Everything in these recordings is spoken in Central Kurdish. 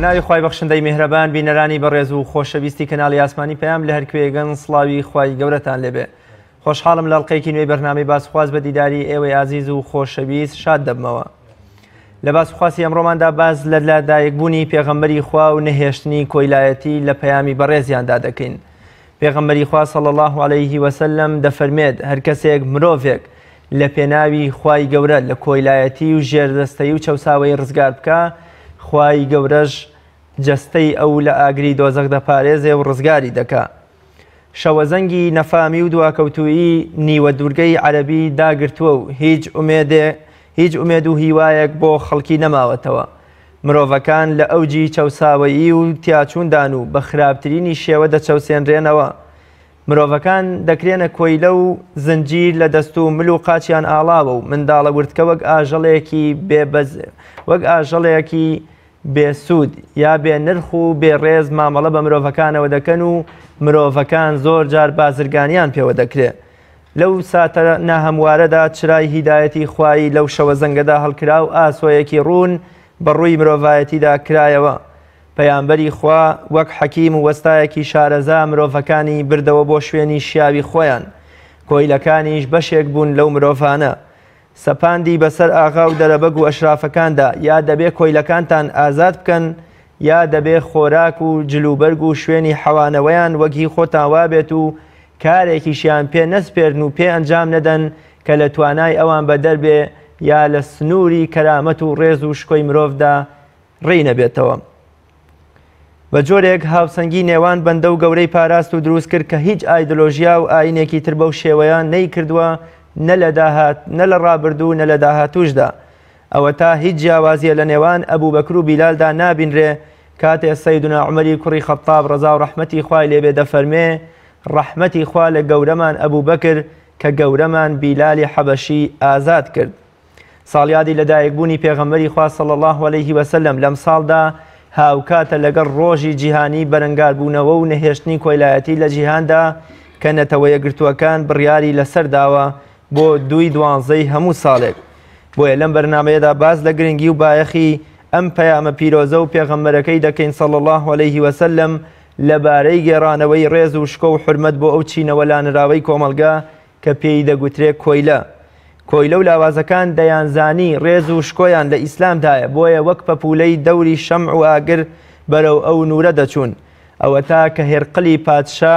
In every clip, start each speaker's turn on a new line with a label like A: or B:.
A: بەناوی خوای بەخشندەی میهرەبان بینەرانی بەڕێز و خۆشەویستی کەناڵی ئاسمانی پەیام لە هەرکوێگەن سڵاوی خوای گەورەتان لێبێ خۆشحاڵم لە ئەڵقەیەکی نوێی بەرنامەی باسخواز بە دیداری ئێوەی ئازیز و خۆشەویست شاد دەبمەوە. لە باسخواسی ئەمڕۆماندا باس لە لەدایکبوونی پێغەمبەری خوا و نەهێشتنی کۆیلایەتی لە پەیامی بەڕێزیاندا دەکەین. پێغەمبەری خوا صلی اللە علیه وسلم دەفەرمێت هەر کەسێک مرۆڤێک لە پێناوی خوای گەورە لە کۆیلایەتی و ژێردەستەیی و چەوساوەیی ڕزگار بکا خوای گەورەش جەستەی ئەو لە ئاگری دۆزەخ دەپارێزێ و ڕزگاری دەکا. شەوەزەنگی نەفامی و دواکەوتوویی نیوە دوورگەی عەرەبی داگرتووە و هیچ ئومێدێ هیچ ئومێد و هیوایەک بۆ خەڵکی نەماوەتەوە. مرۆڤەکان لە ئەوجی چەوساوەیی و تیاچووندان و بە خراپترینی شێوە دەچەوسێنرێنەوە. مرۆڤەکان دەکرێنە کۆیلە و زنجیر لە دەست و مل و قاچیان ئاڵاوە و منداڵە ورتکە وەک ئاژەڵێکی بێ بەز وەک ئاژەڵێکی بێ سوود یا بێ نرخ و بێ ڕێز مامەڵە بە مرۆڤەکانەوە دەکەن و مرۆڤەکان زۆر جار بازرگانیان پێوە دەکرێ. لەو ساتە ناهەموارەدا چرای هیدایەتی خوایی لەو شەوەزەنگەدا هەڵکرا و ئاسۆیەکی ڕوون بە ڕووی مرۆڤایەتیدا کرایەوە. پەیامبەری خوا وەک حەکیم و وەستایەکی شارەزا مرۆڤەکانی بردەوە بۆ شوێنی شیاوی خۆیان. کۆیلەکانیش بەشێک بوون لەو مرۆڤانە. سەپاندی بەسەر ئاغا و دەرەبەگ و ئەشرافەکاندا، یا دەبێ کۆیلەکانتان ئازاد بکەن، یا دەبێ خۆراک و جلوبەرگ و شوێنی حەوانەوەیان وەک هی خۆتان وابێت و کارێکیشیان پێ نەسپێرن و پێ ئەنجام نەدەن کە لە توانای ئەوان بەدەر بێ یا لە سنووری کەرامەت و ڕێز و شکۆی مرۆڤدا ڕێی نەبێتەوە. بە جۆرێک هاوسەنگی نێوان بەندە و گەورەی پاراست و دروست کرد کە هیچ ئایدۆلۆژیا و ئاینێکی تر بەو شێوەیە نەیکردووە نە لە داهات نە لە ڕابردوو نە لە داهاتووشدا. ئەوەتا هیچ جیاوازیە لە نێوان ئەبوبەکر و بیلالدا نابینرێ کاتێ سەیدونا عومەری کوڕی خەتاب ڕەزا و ڕەحمەتی خوای لێبێ دەفەرمێ ڕەحمەتی خوا لە گەورەمان ئەبوبەکر کە گەورەمان بیلالی حەبەشی ئازاد کرد. ساڵیادی لەدایکبوونی پێغەمبەری خوا صلی اللە علیه وسلم لەمساڵدا هاوکاتە لەگەڵ ڕۆژی جیهانی بەرەنگاربوونەوە و نەهێشتنی کۆیلایەتی لە جیهاندا کە نەتەوە یەکگرتووەکان بڕیاری لەسەر داوە بۆ دووی دوانزەی هەموو ساڵێک. بۆیە لەم بەرنامەیەدا باس لە گرنگی و بایەخی ئەم پەیامە پیرۆزە و پێغەمبەرەکەی دەکەین صلی اللە علیه وسلم لەبارەی گێڕانەوەی ڕێز و شکۆ و حورمەت بۆ ئەو چینە وەلانراوەی کۆمەڵگە کە پێی دەگوترێ کۆیلە. کۆیلە و لاوازەکان دەیانزانی ڕێز و شکۆیان لە ئیسلامدایە، بۆیە وەک پەپوولەی دەوری شەمع و ئاگر بەرەو ئەو نوورە دەچوون. ئەوەتا کە هێرقلی پادشا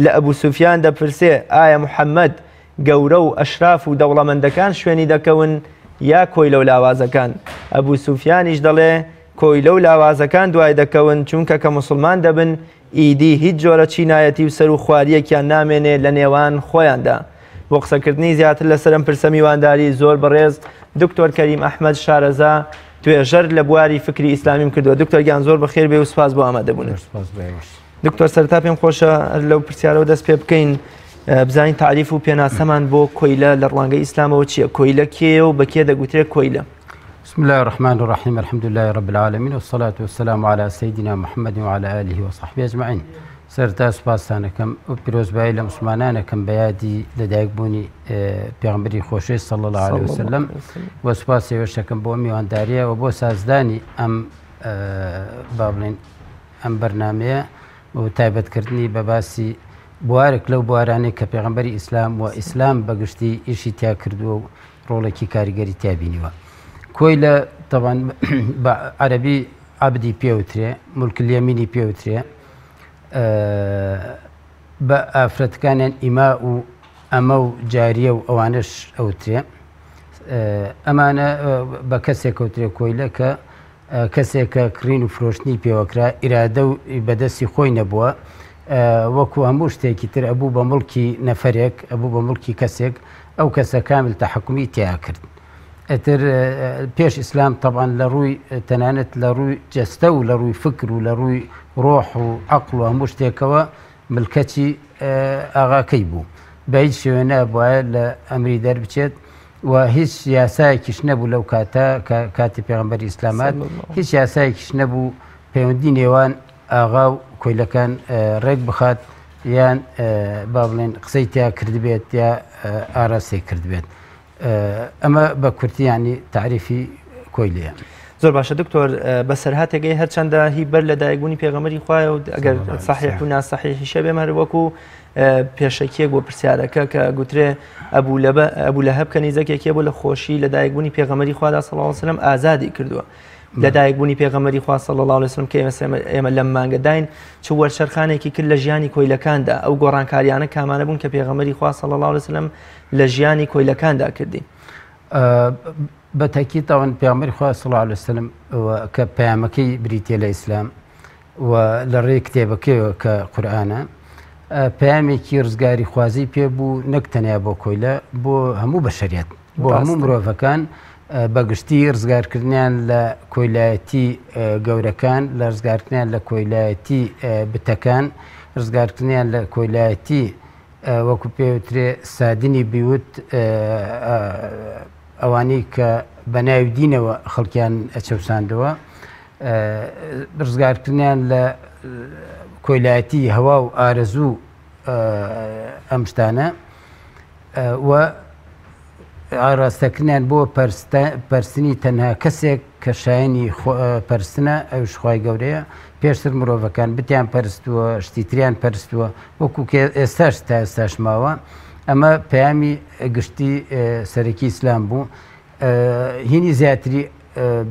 A: لە ئەبو سوفیان دەپرسێ ئایا محەممەد گەورە و ئەشراف و دەوڵەمەندەکان شوێنی دەکەون یا کۆیلە و لاوازەکان؟ ئەبو سوفیانیش دەڵێ کۆیلە و لاوازەکان دوای دەکەون، چونکە کە موسڵمان دەبن ئیدی هیچ جۆرە چینایەتی و سەرو خواریەکیان نامێنێ لە نێوان خۆیاندا. بۆ قسەکردنی زیاتر لەسەر ئەم پرسە میوانداری زۆر بەڕێز دکتۆر کەریم ئەحمەد شارەزا توێژەر لە بواری فکری ئیسلامیم کردووە. دکتۆر گیان زۆر بەخێر بێ و سوپاس بۆ ئامادەبوونت.
B: سوپاس بۆ ئێوەش.
A: دکتۆر سەرەتا پێم خۆشە هەر لەو پرسیارەوە دەست پێ بکەین بزانین تاریف و پێناسەمان بۆ کۆیلە لە ڕوانگەی ئیسلامەوە چییە؟ کۆیلە کێیە و بە کێ دەگوترێ کۆیلە؟
B: بسم الله الرحمن الرحیم الحمد لله رب العالمین والصلاة والسلام على سيدنا محمد وعلى آله وصحبه اجمعین سەرتا سوپاستانەکەم و پیرۆزبایی لە مسلمانانەکەم بە یادی لەدایکبوونی پێغمبەری خۆشەویست صلی الله علیه وسلم و سوپاسی ئێوەشەکەم بۆ میوانداریە و بۆ سازدانی ئەم با بڵێن ئەم بەرنمەیە و تایبەتکردنی بە باسی بوارێک لەو بوارانەی کە پێغمبەری ئیسلام و ئیسلام بەگشتی ئیشی تیا کردووە و ڕۆڵێکی کاریگەری تیا بینیوە. کۆیلە تەبان بە عەرەبی عەبدی پێوترێ، ملک الیەمینی پێوترێ، بە ئافرەتەکانیان ئیما و ئەمە و جاریە و ئەوانەش ئەوترێ. ئەمانە بە کەسێک کەوترێ کۆیلە کە کەسێک کە کڕین و فرۆشتنی پێوەکرا ئیرادە و بەدەستی خۆی نەبووە وەکو هەموو شتێکی تر ئەبوو بە مڵکی نەفەرێک ئەبوو بە مڵکی کەسێک ئەو کەسە کامل تەحەکومی تیا کرد ئەتر پێش ئیسلام تەبان لە ڕووی تەنانەت لە ڕووی جەستە و لە ڕووی فکر و لە ڕووی ڕۆح و عەقڵ و هەموو شتێکەوە ملکەچی ئاغاکەی بوو بە هیچ شێوێ نابوایە لە ئەمری دەربچێت و هیچ یاسایەکیش نەبوو لەو کاتە کە کاتی پێغەمبەری ئیسلامات هیچ یاسایەکیش نەبوو پەیوەندی نێوان ئاغا و کۆیلەکان ڕێک بخات یان با بڵێن قسەی تیا کردبێت یا ئاراستەی کردبێت. ئەمە بە کورتی ینی تعریفی کۆیلەیە.
A: زۆر باشە دکتۆر، بەسەرهاتێک هەیە هەرچەندە هی بەر لە دایکبوونی پێغەمبەری خوایە و ئەگەر سەحیح و ناسەحیحیشە بێم هەر وەکو پێشەکیەک بۆ پرسیارەکە کە گوترێ ئەبوو لەبە ئەبوو لە هەب کەنیزەکێکیە بۆ لە خۆشی لە دایکبوونی پێغەمبەری خوادا صلی الله علیه وسلم ئازادی کردووە. لە دایکبوونی پێغەمبەری خوا صلی الله علیه وسلم کە ئێمە لەم مانگەداین چ وەرچەرخانێکی کرد لە ژیانی کۆیلەکاندا، ئەو گۆڕانکاریانە کامانە بوون کە پێغەمبەری خوا صلی الله علیه وسلم لە ژیانی کۆیلەکاندا کردی؟
B: بە تەکید تاوان پێغەمبەری خوا صلی الله علیه وسلم کە پەیامەکەی بریتیە لە ئیسلام و لە ڕێی کتێبەکەیەوە کە قورئانە پەیامێکی ڕزگاری خوازی پێ بوو نەک تەنیا بۆ کۆیلە بۆ هەموو بەشەریەت بۆ هەموو مرۆڤەکان بەگشتی ڕزگارکردنیان لە کۆیلایەتی گەورەکان لە ڕزگارکردنیان لە کۆیلایەتی بتەکان ڕزگارکردنیان لە کۆیلایەتی وەکو پێوترێ سادنی بیوت ئەوانەی کە بە ناوی دینەوە خەڵکیان ئەچەوساندەوە ڕزگارکردنیان لە کۆیلایەتی هەوا و ئارەزوو ئەم شتانە و ئاراستەکردنیان بۆ پەرستنی تەنها کەسێک کە شایەنی پەرستنە ئەویش خوای گەورەیە، پێشتر مرۆڤەکان بتیان پەرستووە، شتی تریان پەرستووە، وەکو کە ئێستاش تا ئێستاش ماوە، ئەمە پەیامی گشتی سەرەکی ئیسلام بوو، هینی زیاتری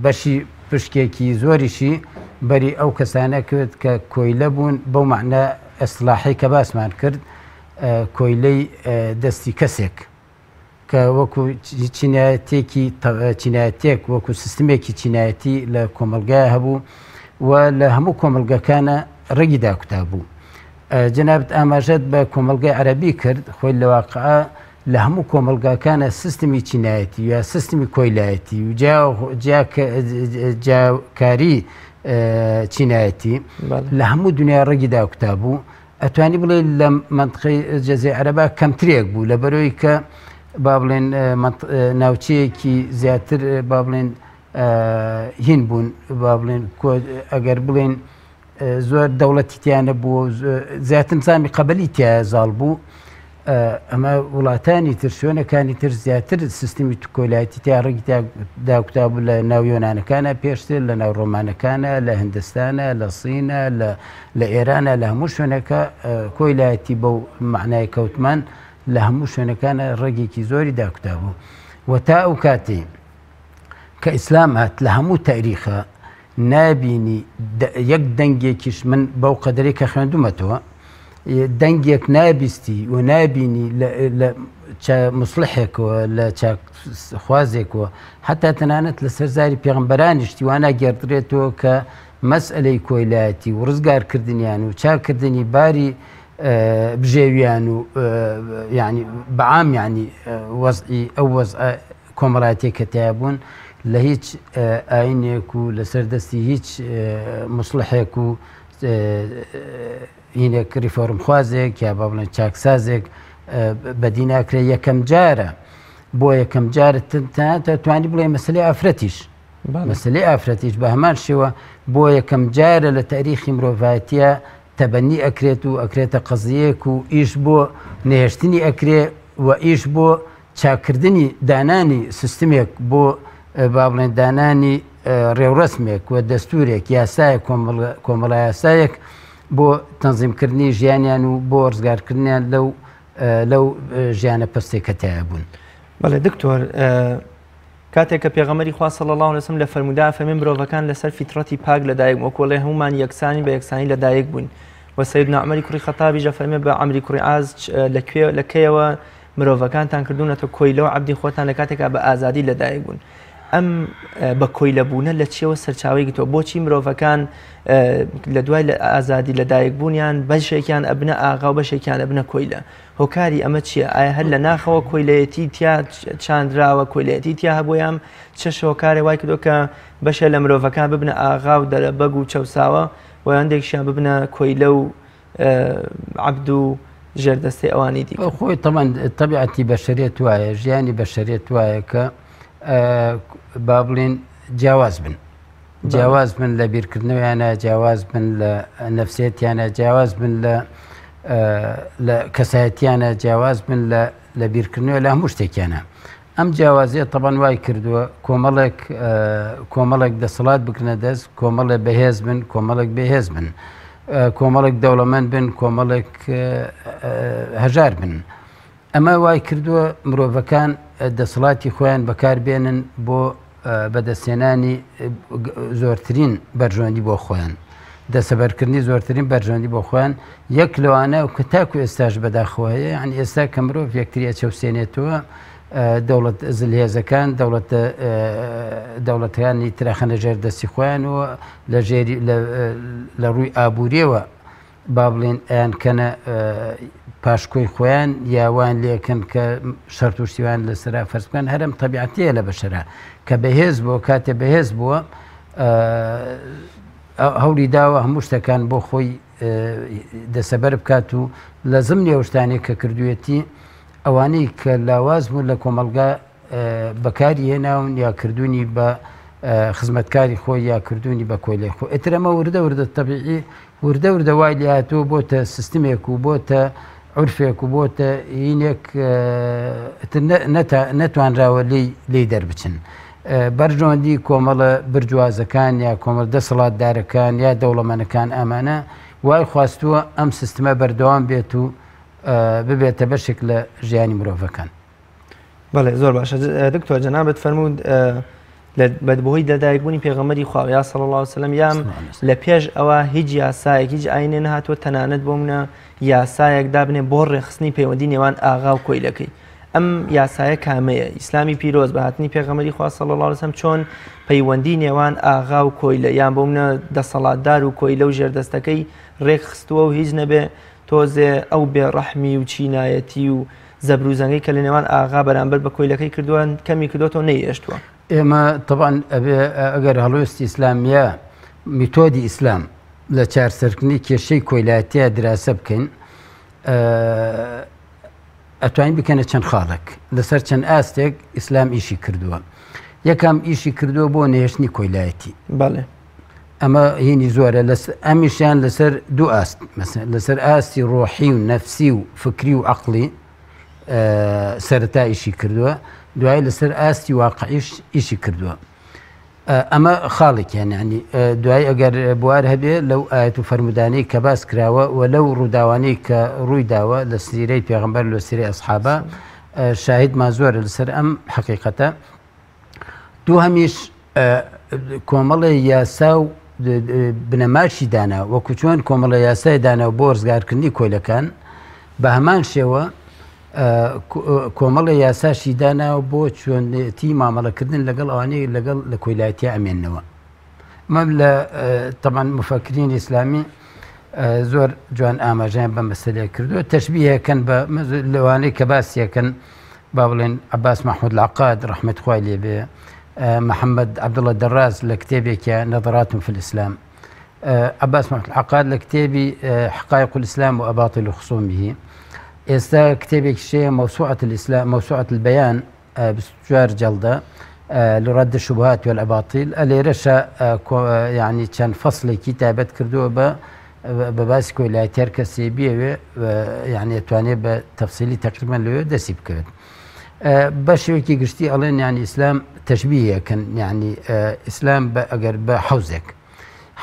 B: بەشی پشکێکی زۆریشی بەری ئەو کەسانە کرد کە کۆیلە بوون بەو مەعنا ئیستلاحەی کە باسمان کرد کۆیلەی دەستی کەسێک. کە وەکو چینایەتێکی چینایەتێک وەکو سیستمێکی چینایەتی لە کۆمەڵگای هەبوو و لە هەموو کۆمەڵگەکانە ڕێگی داکوتا بوو. جەنابت ئاماژەت بە کۆمەڵگای عەرەبی کرد، خۆی لە واقعا لە هەموو کۆمەڵگاکانە سیستمی چینایەتی یا سیستمی کۆیلایەتی و جیاکاری چینایەتی لە هەموو دنیا ڕێگی داکوتا بوو. ئەتوانی بڵێ لە مەنتقەی جەزیرەی عەرەبا کەمترێک بوو لە بەرەوەی کە با بڵێن ناوچەیەکی زیاتر با بڵێن هین بوون با بڵێن ئەگەر بڵێن زۆر دەوڵەتی تیانە بوو زیاتر نظامی قەبەلی تیا زاڵ بوو ئەمە وڵاتانی تر شوێنەکانی تر زیاتر سیستمی کۆیلایەتی تیا ڕێگی تیا داکوتا بوو لە ناو یۆنانەکانە پێشتر لە ناو ڕۆمانەکانە لە هندستانە لە سینە لە لە ئێرانە لە هەموو شوێنەکە کۆیلایەتی بەو معنای کەوتمان لە هەموو شوێنەکانە ڕێگێکی زۆری داکوتا بوو و تا ئەو کاتی کە ئیسلام هات لە هەموو تاریخە نابینی یەک دەنگێکیش من بەو قەدرەی کە خوێندومەتەوە دەنگێک نابیستی و نابینی لە مسلحێکەوە لە چاکخوازێکەوە حتا تەنانەت لەسەر زاری پێغمبەرانیش تیوانە گێڕدرێتەوە کە مەسئلەی کۆیلایەتی و ڕزگارکردنیان و چاکردنی باری بژێویان و ینی بەعام ینی وەزعی ئەو وەزع کۆمەڵایەتیە کە تیا بوون لە هیچ ئاینێک و لەسەر دەستی هیچ موسڵحێک و هینێک ریفۆرمخوازێک یا با بڵێن چاکسازێک بەدی ناکرێت. یەکەم جارە بۆ یەکەم جار توانی بڵێ مەسلەی ئافرەتیش مەسلەی ئافرەتیش بە هەمان شێوە بۆ یەکەم جارە لە تاریخی مرۆڤایەتیە تەبەنی ئەکرێت و ئەکرێتە قەزیەک و ئیش بۆ نەهێشتنی ئەکرێ و ئیش بۆ چاککردنی دانانی سیستمێک بۆ با بڵێن دانانی ڕێوڕەسمێک و دەستورێک یاسایەک کۆمەڵایاسایەک بۆ تەنزیمکردنی ژیانیان و بۆ ڕزگارکردنیان لەو لەو ژیانە پەستێک کە تیا بوون.
A: بەڵێ دکتۆر کاتێک کە پێغەمبەری خوا صلی الله علیه وسلم لە فەرموودە فەرمی مرۆڤەکان لەسەر فیترەتی پاک لەدایک بوون، وەکو ئەڵێ هەموومان یەکسانین بە یەکسانی لەدایک بووین و سەیدنا عومەری کوڕی خەتابیش ئەفەرمێ بە عەمری کوڕی عاز لە کوێ لە کەیەوە مرۆڤەکانتان کردوونەتە کۆیلە و عەبدی خۆتان لە کاتێکا بە ئازادی لەدایک بوون. ئەم بە کۆیلە بوونە لە چیەوە سەرچاوەی گرتووە؟ بۆچی مرۆڤەکان لە دوای لە ئازادی لەدایک بوونیان بەشێکیان ئەبنە ئاغا و بەشێکیان ئەبنە کۆیلە؟ هۆکاری ئەمە چییە؟ ئایا هەر لە ناخەوە کۆیلەیەتی تیا چاندراوە، کۆیلەیەتی تیا هەبووە یان چ هۆکارێ وای کردووە کە بەشێ لە مرۆڤەکان ببنە ئاغا و دەرەبەگ و چەوساوە و هەندێکیشیان ببنە کۆیلە و عەبد و ژێردەستەی ئەوانی دیکە؟
B: خۆی تەبعەن تەبیعەتی بەشەریەت وایە، ژیانی بەشەریەت وایە کە با بڵێن جیاواز بن. جیاواز بن لە بیرکردنەوەیانە، جیاواز بن لە نەفسیەتیانە، جیاواز بن لە لە کەسایەتیانە، جیاواز بن لە لە بیرکردنەوە لە هەموو شتێکیانە. ئەم جیاوازیە تەبەن وای کردووە کۆمەڵێک کۆمەڵێک دەسەڵات بگرنە دەست، کۆمەڵێک بەهێز بن، کۆمەڵێک بێهێز بن، کۆمەڵێک دەوڵەمەند بن، کۆمەڵێک هەژار بن. ئەمە وای کردووە مرۆڤەکان دەسەڵاتی خۆیان بەکار بێنن بۆ بەدەستهێنانی زۆرترین بەرژەوەندی بۆ خۆیان، دەسەبەرکردنی زۆرترین بەرژەوەندی بۆ خۆیان. یەک لەوانە کە تاکو ئێستاش بەداخەوە هەیە، یعنی ئێستا کە مرۆڤ یەکتری ئەچەوسێنێتەوە، دەوڵەت زلهێزەکان دەوڵەت دەوڵەتەکانی ترەخەنە ژێر دەستی خۆیان و لە ژێری لە ڕووی ئابووریەوە با بڵێن ئەیانکەنە پاشکۆی خۆیان یا وان لێکەن کە شەرت و شتیوان لەسەرا فەرز بکەن. هەرم تەبیعەتیە لە بەشەرا کە بەهێز بووە، کاتێ بەهێز بووە هەوڵی داوە هەموو شتەکان بۆ خۆی دەسەبەر بکات و لە زمنی ئەو شتانێک کە کردوێتی ئەوانەی کە لاواز بوون لە کۆمەڵگا بەکاری هێناون یا کردوونی بە خزمەتکاری خۆی یا کردوونی بە کۆیلەی خۆی. ئیتر ئەمە وردە وردە تەبیعی وردە وردە وای لێهاتووە بۆتە سیستمێک و بۆتە عورفێک و بۆتە هینێک ئیتر نەتوانراوە لێی دەربچن. بەرژەوەندی کۆمەڵە برجوازەکان یا کۆمەڵ دەسەڵاتدارەکان یا دەوڵەمەنەکان ئەمانە وای خواستووە ئەم سیستمە بەردەوام بێت و ببێتە بەشێک لە ژیانی مرۆڤەکان.
A: بەڵێ زۆر باشە دکتۆر، جەنابت فەرموود بەهۆی لەدایکبوونی پێغەمبەری خوا یا صلی الله علیه وسلم یان لە پێش ئەوە هیچ یاسایەک هیچ ئاینێ نەهاتووە تەنانەت بۆ منە یاسایەک دابنێ بۆ ڕێخستنی پەیوەندی نێوان ئاغا و کۆیلەکەی. ئەم یاسایە کامەیە؟ ئیسلامی پیرۆز بە هاتنی پێغەمبەری خوا صلی الله علیه وسلم چۆن پەیوەندی نێوان ئاغا و کۆیلە یان بۆ منە دەسەڵاتدار و کۆیلە و ژێردەستەکەی ڕێکخستووە و هیچ نەبێ تۆزێ ئەو بێڕەحمی و چینایەتی و زەبروزەنگەی کە لە نێوان ئاغا بەرامبەر بە کۆیلەکەی کردووە کەمی کردوەوە نەیهێشتووە.
B: ئێمە تەبعەن ئەبێ ئەگەر هەڵوێستی ئیسلامیە میتۆدی ئیسلام لە چارسەرکردنی کێشەی کۆیلایەتیە دراسە بکەین، ئەتوانین بکەنە چەند خاڵێک لەسەر چەند ئاستێک ئیسلام ئیشی کردووە. یەکەم ئیشی کردووە بۆ نەهێشتنی کۆیلایەتی.
A: بەڵێ.
B: ئەمە هینی زۆرە ئەمیشیان لەسەر دوو ئاست، لەسەر ئاستی ڕۆحی و نەفسی و فکری و عەقڵی سەرەتا ئیشی کردووە، دوای لەسەر ئاستی واقعیش ئیشی کردووە. ئەمە خاڵێکیان، یعنی دوای ئەگەر بوار هەبێ لەو ئاەت و فەرمودانەی کە باس کراوە و لەو ڕووداوانەی کە ڕووی داوە لە سیرەی پێغەمبەر لە سیرەی ئەسحابە شاهیدمان زۆرە لەسەر ئەم حەقیقەتە. دووهەمیش کۆمەڵێ یاسا و بنەماشی دانا، وەکو چۆن کۆمەڵە یاسای دانا و بۆ ڕزگارکردنی کۆیلەکان، بە هەمان شێوە کۆمەڵێ یاساشی دانا و بۆ چۆنێتی مامەڵەکردن لەگەڵ ئەوانەی لەگەڵ لە کۆیلایەتی ئەمێنەوە. مەم لە تەمان مفەکرین ئیسلامی زۆر جوان ئاماژەیان بە مەسەلەیە کردووە، تەشبیهەکەن بە لەوانەی کە باسیەکەن با بڵێن عەباس مەحمود العقاد ڕەحمەت خوای لێ بێ، محەممەد عەبدوڵڵا دەڕاز لە کتێبێکیا نظرات في الإسلام، عەباس مەحمود العقاد لە کتێبی حقائق الإسلام و أباطل خصومه، ئێستا کتێبێکی شەیە موسوعة الإسلام موسوعة البيان 24 جلدە لرد الشبهات والأباطيل، لێرەشە یعنی چەند فەصلێکی تایبەت کردووە بە باسی کۆیلایەتی، هەر کەسێ بیەوێ یعنی ئەتوانێ بە تەفسیلی تقریبا لەوێ دەستی بکەوێت. بە شێوەیەکی گشتی ئەڵێن یعنی ئیسلام تەشبیهەکەن، یعنی ئیسلام بە ئەگەر بە حەوزێک،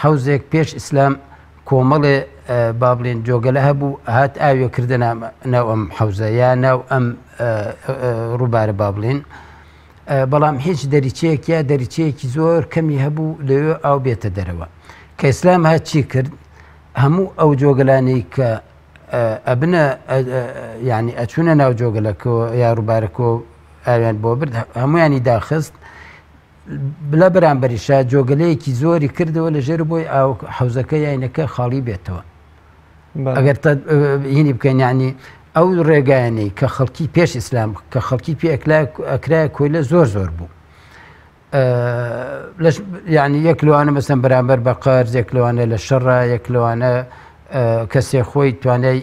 B: حەوزێک پێش ئیسلام کۆمەڵێ با بڵێن جۆگەلە هەبوو، هات ئاوێ کردە ناو ئەم حەوزە یا ناو ئەم ڕووبارە با بڵێن، بەڵام هیچ دەریچەیەک یا دەریچەیەکی زۆر کەمی هەبوو لەوێ ئاو بێتە دەرەوە. کە ئیسلام هات چی کرد؟ هەموو ئەو جۆگەلانەی کە ئەبنە یعنی ئەچوونە ناو جۆگەلەکەوە یا ڕووبارەکەوە ئاویان بۆ برد، هەمویانی داخست. لە بەرامبەریشا جۆگەلەیەکی زۆری کردەوە لە ژێر بۆی ئاو حەوزەکە یاینەکە خاڵی بێتەوە. ئەگەر هینی بکەین یعنی ئەو ڕێگایانەی کە خەڵکی پێش ئیسلام کە خەڵکی پێ ئەکرایە کۆیلە زۆر زۆر بوو. یعنی یەک لەوانە مەسەن بەرامبەر بە قەرز، یەک لەوانە لە شەڕە، یەک لەوانە کەسێ خۆی توانای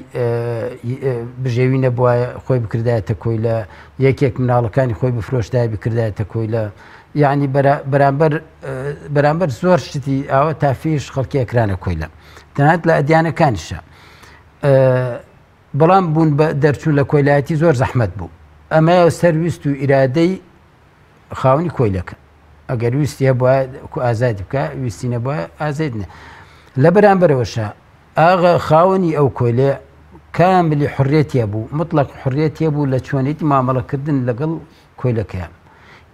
B: بژێوی نەبووە خۆی بکردایەتە کۆیلە، یەکێک مناڵەکانی خۆی بفرۆشتای بکردایەتە کۆیلە، یعنی بەرامبەر زۆر شتی ئاوە تافیش خەڵکی ئەکرانە کۆیلە، تەنانەت لە ئەدیانەکانیشە. بەڵام بوون بە دەرچوون لە کۆیلایەتی زۆر زەحمەت بوو. ئەمە سەر ویست و ئیرادەی خاوەنی کۆیلەکە ئەگەر ویستی هەبووە ئازادی بکە ویستی نەبووە ئازاد نە لە بەرامبەرەوەشە ئاغا خاوەنی ئەو کۆیلەیە کاملی حڕێتی هەبوو مطلق حڕێتی هەبوو لە چۆنێتی مامەڵەکردن لەگەڵ کۆیلەکەیان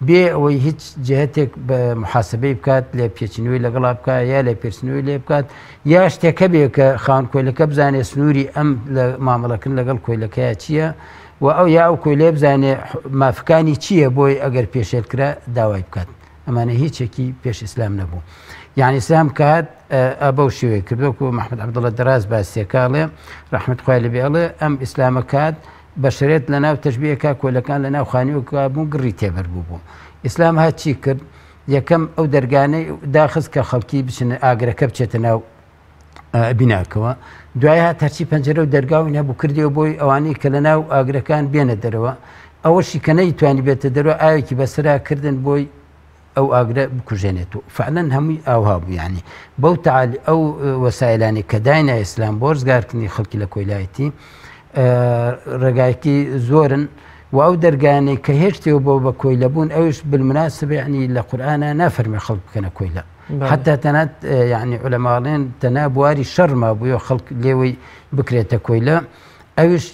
B: بێ ئەوەی هیچ جهتێک بە محاسبەی بکات لێ پێچنەوەی لەگەڵا بکات یا لێ پێچنەوەی لێ بکات یا شتێکە بێ کە خاوەن کۆیلەکە بزانێ سنووری ئەم لە مامەڵەکردن لەگەڵ کۆیلەکەیە چییە و ئەو یا ئەو کۆیلەیە بزانێ مافەکانی چییە بۆی ئەگەر پێشێل کرا داوای بکات ئەمانە هیچێکی پێش ئیسلام نەبوو یعنی ئیسلام کات بەو شێوەیە کرد وەکو محمد عبدڵە دەراز باسیەکە ئەڵێ ڕەحمەت خوای لێ بێ ئەڵێ ئەم ئیسلامە کات بەشەرێت لە ناو تەشبیهەکە کۆیلەکان لە ناو خانووەکە بوون گڕی تێبەر بوو بوو ئیسلام هات چی کرد یەکەم ئەو دەرگانەی داخست کە خەڵکی بچن ئاگرەکە بچێتە ناو بیناکەوە دوای هات هەرچی پەنجەرە و دەرگاوی نەبوو کردیەوە بۆی ئەوانەی کە لە ناو ئاگرەکان بێنە دەرەوە ئەوەشی کە نەیتوانی بێتە دەرەوە ئاوێکی بەسەرا کردن بۆی ئەو ئاگرە بکوژێنێت و فعلەن هەمووی ئاوها بوو یعنی بەو تعالی ئەو وەسایلانی کە داینا ئیسلام بۆ ڕزگارکردنی خەڵکی لە کۆیلایەتی ڕێگایەکی زۆرن و ئەو دەرگانەی کە هێشتەوە بۆ بە کۆیلە بوون ئەوش بالمناسبە یعنی لە قورئانا نافەرمێ خەڵک بکەنە کۆیلە حتا تەنات یعنی عولەماڵێن تەنها بواری شەڕ مابووە خەڵک لێوەی بکرێتە کۆیلە ئەوش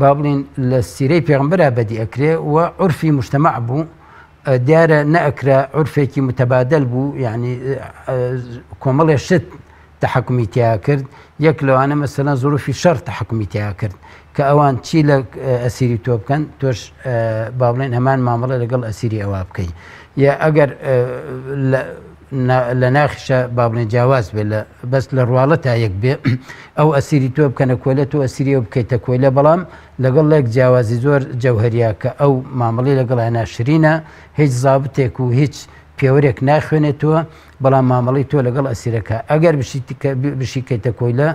B: با بڵین لە سیرەی پێغمبەرا بەدی ئەکرێ و عرفی مجتمع بوو دیارە نەئەکرا عورفێکی متەبادەل بوو یعنی کۆمەڵێ شت تحکمی تیا کرد یەک لەوانە مەسەلەن زروفی شەڕ تحکمی تیا کرد کە ئەوان چی لە ئەسیری تۆ بکەن تۆش با بڵێن هەمان مامەڵە لەگەڵ ئەسیری ئەوە بکەی یا ئەگەر لە ناخیشە با بڵێن جیاواز بێ لە بەس لە ڕواڵەتا یەک بێ ئەو ئەسیری تۆ بکەنە کۆلە تۆ ئەسیری ئەو بکەیتە کۆیلە بەڵام لەگەڵ لەک جیاوازی زۆر جەوهەریە کە ئەو مامەڵەی لەگەڵیا ناشرینە هیچ زابتێک و هیچ پێوەرێک ناخوێنێتەوە بەڵام مامەڵەی تۆ لەگەڵ ئەسیرەکە ئەگەر بشیکەیتە کۆیلە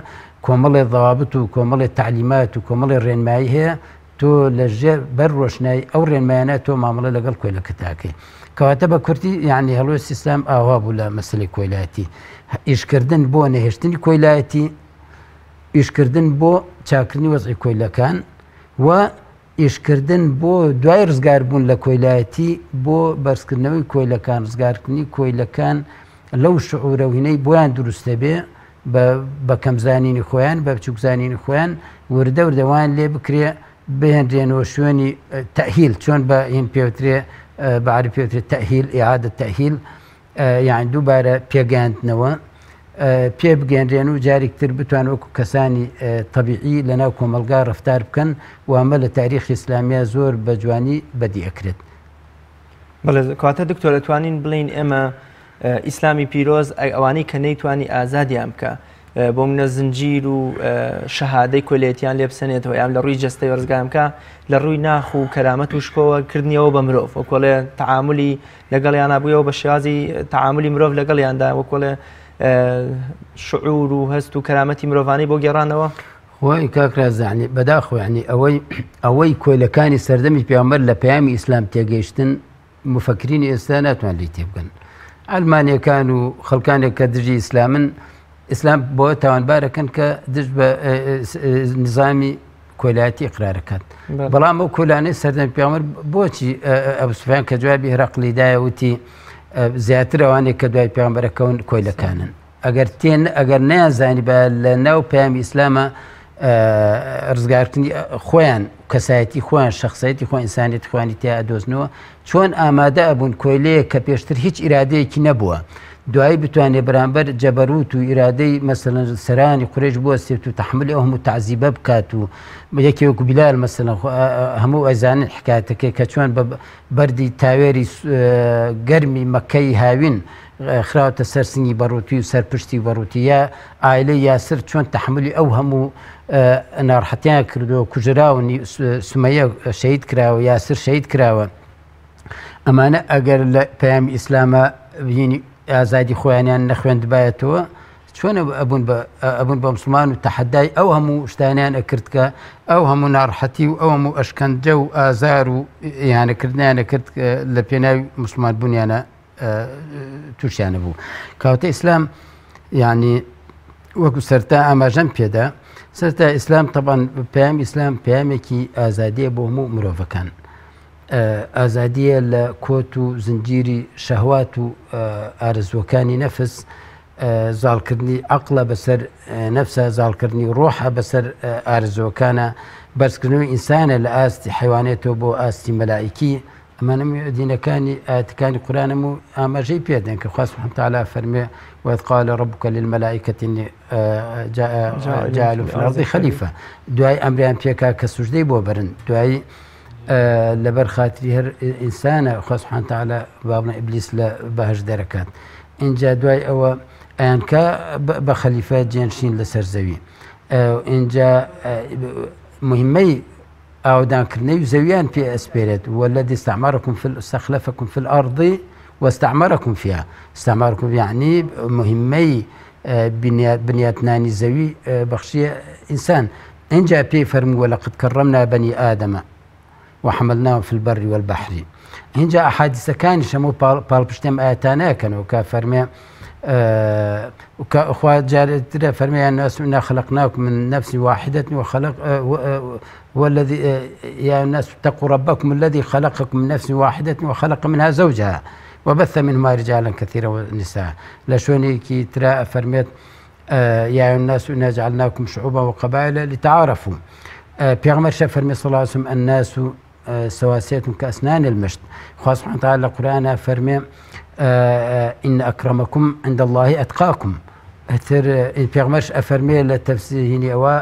B: کۆمەڵێ ضوابط و کۆمەڵێ تعلیمات و کۆمەڵێ ڕێنمایی هەیە تۆ لە ژێر بەر ڕۆشنایی ئەو ڕێنمایانە تۆ مامەڵە لەگەڵ کۆیلەکەتاکەی کەواتە بە کورتی یعنی هەڵوێستی ئیسلام ئاوا بوو لە مەسەلەی کۆیلایەتی ئیشکردن بۆ نەهێشتنی کۆیلایەتی ئیشکردن بۆ چاکردنی وەزعی کۆیلەکان و ئیشکردن بۆ دوای ڕزگاربوون لە کۆیلایەتی بۆ بەرزکردنەوەی کۆیلەکان ڕزگارکردنی کۆیلەکان لەو شعورە و هینەی بۆیان دروست دەبێ بە کەمزانینی خۆیان بە بچووکزانینی خۆیان وردە وردە وایان لێ بکرێ بهێنرێنەوە شوێنی تەهیل چۆن بە هین پێوترێ بە عەرەبی پێوترێ تەهیل ئیعادە تەهیل یان دووبارە پێگەیاندنەوە پێ بگەنرێن و جارێک تر بتوان وەکو کەسانی تەبیعی لەناو کۆمەڵگا ڕەفتار بکەن و ئەمە لە تاریخی ئیسلامیە زۆر بە جوانی بەدی ئەکرێت.
A: بەڵێ کەواتە دکتۆر ئەتوانین بڵێین ئێمە ئیسلامی پیرۆز ئەوانەی کە نەیتوانی ئازادیان بکە بۆ منە زنجیر و شەهادەی کۆلێتیان لێ بسەنێتەوە یان لە ڕووی جەستەی ڕزگارم بکە لە ڕووی ناخ و کەرامەت و شکۆوە کردنیەوە بە مرۆڤ وەکۆڵێ تعاملی لەگەڵیانا بوویەوە بە شێوازی تەعامولی مرۆڤ لەگەڵیاندا وەکۆڵێ شعور و هەست و کەرامەتی مرۆڤانی بۆ گێڕانەوە.
B: خۆی کاک ڕازانی بەداخۆ ینی ئەوەی ئەوەی کۆیلەکانی سەردەمی پێغەمبەر لە پەیامی ئیسلام تێگەیشتن مفەکرینی ئێستا ناتوان لێی تێبگەن ئەلمانیەکان و خەڵکانێک کە دژی ئیسلامن ئیسلام بۆ تاوانبارەکەن کە دژ بە نظامی کۆیلایەتی ئیقرارەکات بەڵام ئەو کۆلانەی سەردەمی پێغەمبەر بۆچی ئەبو سوفیان کە جوابی هەرقلی دایە وتی زیاتر ئەوانەی کە دوای پێغەمبەرەکەون کۆیلەکانن ئەگەر تێن ئەگەر نەیانزانی بە لە ناو پەیامی ئیسلامە ڕزگارکردنی خۆیان کەسایەتی خۆیان شخصیەتی خۆ ئینسانیت خوانی تیا ئەدۆزنەوە چۆن ئامادە ئەبوون کۆیلەیەک کە پێشتر هیچ ئیرادەیەکی نەبووە دوایی بتوانێ بەرامبەر جەبەروت و ئیرادەی مەسەلەن سەرانی قورەیش بوەستێت و تەحملی ئەو هەموو تەعزیبە بکات و یەکێ وەکو بیلال مەسەلەن هەموو ئەزانن حکایەتەکەی کە چۆن بە بەردی تاوێری گەرمی مەکەی هاوین خراوەتە سەر سنگی بەڕووتی و سەر پشتی بەڕووتی یا ئایلەی یاسر چۆن تەحملی ئەو هەموو ناڕەحەتیان کردووە کوژراون سمەیە شەهید کراوە یاسر شەهید کراوە ئەمانە ئەگەر لە پەیامی ئیسلامە بینی ئازادی خۆیانیان نەخوێندبایەتەوە چۆن ئەبوون بە ئەبوون بە مسلمان و تەحەدای ئەو هەموو شتانیان ئەکرد کە ئەو هەموو ناڕەحەتی و ئەو هەموو ئەشکەنجە و ئازار و ئیهانەکردنیانە کرد لە پێناوی مسلمان بوونیانە تووشیانە بوو کاوتە ئیسلام یعنی وەکو سەرتا ئاماژەم پێدا سەرتا ئیسلام تەبان پەیام ئیسلام پەیامێکی ئازادیە بۆ هەموو مرۆڤەکان ئازادیە لە کۆت و زنجیری شەهوات و ئارەزووەکانی نەفس زاڵکردنی عەقڵە بەسەر نەفسە زاڵکردنی ڕۆحە بەسەر ئارەزووەکانە بەرزکردنەوەی ئینسانە لە ئاستی حیوانێتەوە بۆ ئاستی مەلائیکی ئەمانە دینەکانی ئاەتەکانی قورانم و ئاماژەی پێدەن کە خوا سبحانه وتعالى فەرمێ وإذ قال ربك للملائكة إني جاعل في الأرض خليفة دوای ئەمریان پێکا کە سوژدەی بۆ بەرن دوای لەبەر خاتری هەر ئینسانە خوا سبحانه وتعالى با بڵێن ئیبلیس لە بەهەشت دەرەکات ئینجا دوای ئەوە ئەیانکا بە خەلیفە جێنشین لەسەر زەوی ئینجا مهمەی ئاودانکردنەوەی زەویان پێ ئەسپێرێت والذي استعمركم في استخلفكم في الأرض واستعمركم فيها استعمركم يعني مهمەی بنیاتنانی زەوی بەخشیە ئینسان ئینجا پێی فەرموو ولقد كرمنا بني آدم وحملناهم في البر والبحر ئینجا ئەحادیسەکانیش هەموو پاڵپشتی ئەم ئاەتانە ئەکەنەوە کە فەرمێ خوا جارێترە فەرمیان الناس إنا خلقناكم من نفس واحدة وخلق والذي يا الناس اتقوا ربكم الذي خلقكم من نفس واحدة وخلق منها زوجها وبث منهما رجالا كثيرا ونساء لشوني ترى فرميت یا ایها الناس انا جعلناکم شعوبا وقبائل لتعارفوا پێغەمبەر شە فەرمی صلی الله علیه وسلم الناس سواسية كأسنان المشط خوا سبحانه وتعالى لە قورئانا فەرمێ إن أكرمكم عند الله أتقاكم ئەتر پێغمەرش ئەفەرمێ لە تەفسیرهینی ئەوە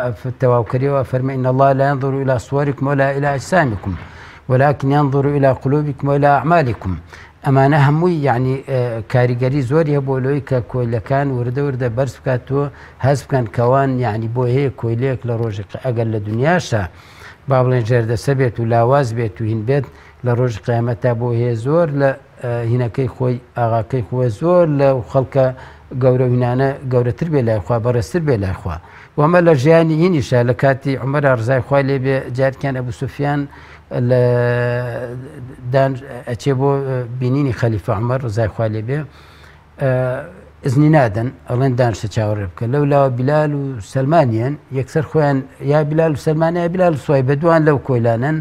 B: تەواوکەریەوە فەرمێ إن الله لا ينظر إلى صوركم ولا إلى أجسامكم ولكن ينظر إلى قلوبكم وإلى أعمالكم ئەمانە هەمووی یەعنی کاریگەری زۆری هەبووە لەوەی کە کۆیلەکان وردە وردە بەرز بکاتەوە هەست بکەن کەوان یەعنی بۆی هەیە کۆیلەیەک لە ڕۆژی ئەگەر لە دنیاشا با بڵێن ژێردەسە بێت و لاواز بێت و هین بێت لە ڕۆژی قیامەتا بۆی هەیە زۆر لە هینەکەی خۆی ئاغاکەی خۆی زۆر لە خەڵکە گەورە هینانە گەورەتر بێ لای خوا بەڕێزتر بێ لای خوا وەمە لە ژیانی هینیشە لە کاتی عومەرا ڕزای خوای لێ بێ جارکیان ئەبوو سوفیان لە دان ئەچێ بۆ بینینی خەلیفە عومەر ڕزای خوای لێ بێ ئزنی نادەن ئەڵێن دانشە چاوەڕێ بکە لەو لاوە بلال و سەلمانیان یەکسەر خۆیان یا بلال و سەلمان یا بلال و سوای بە دوان لەو کۆیلانن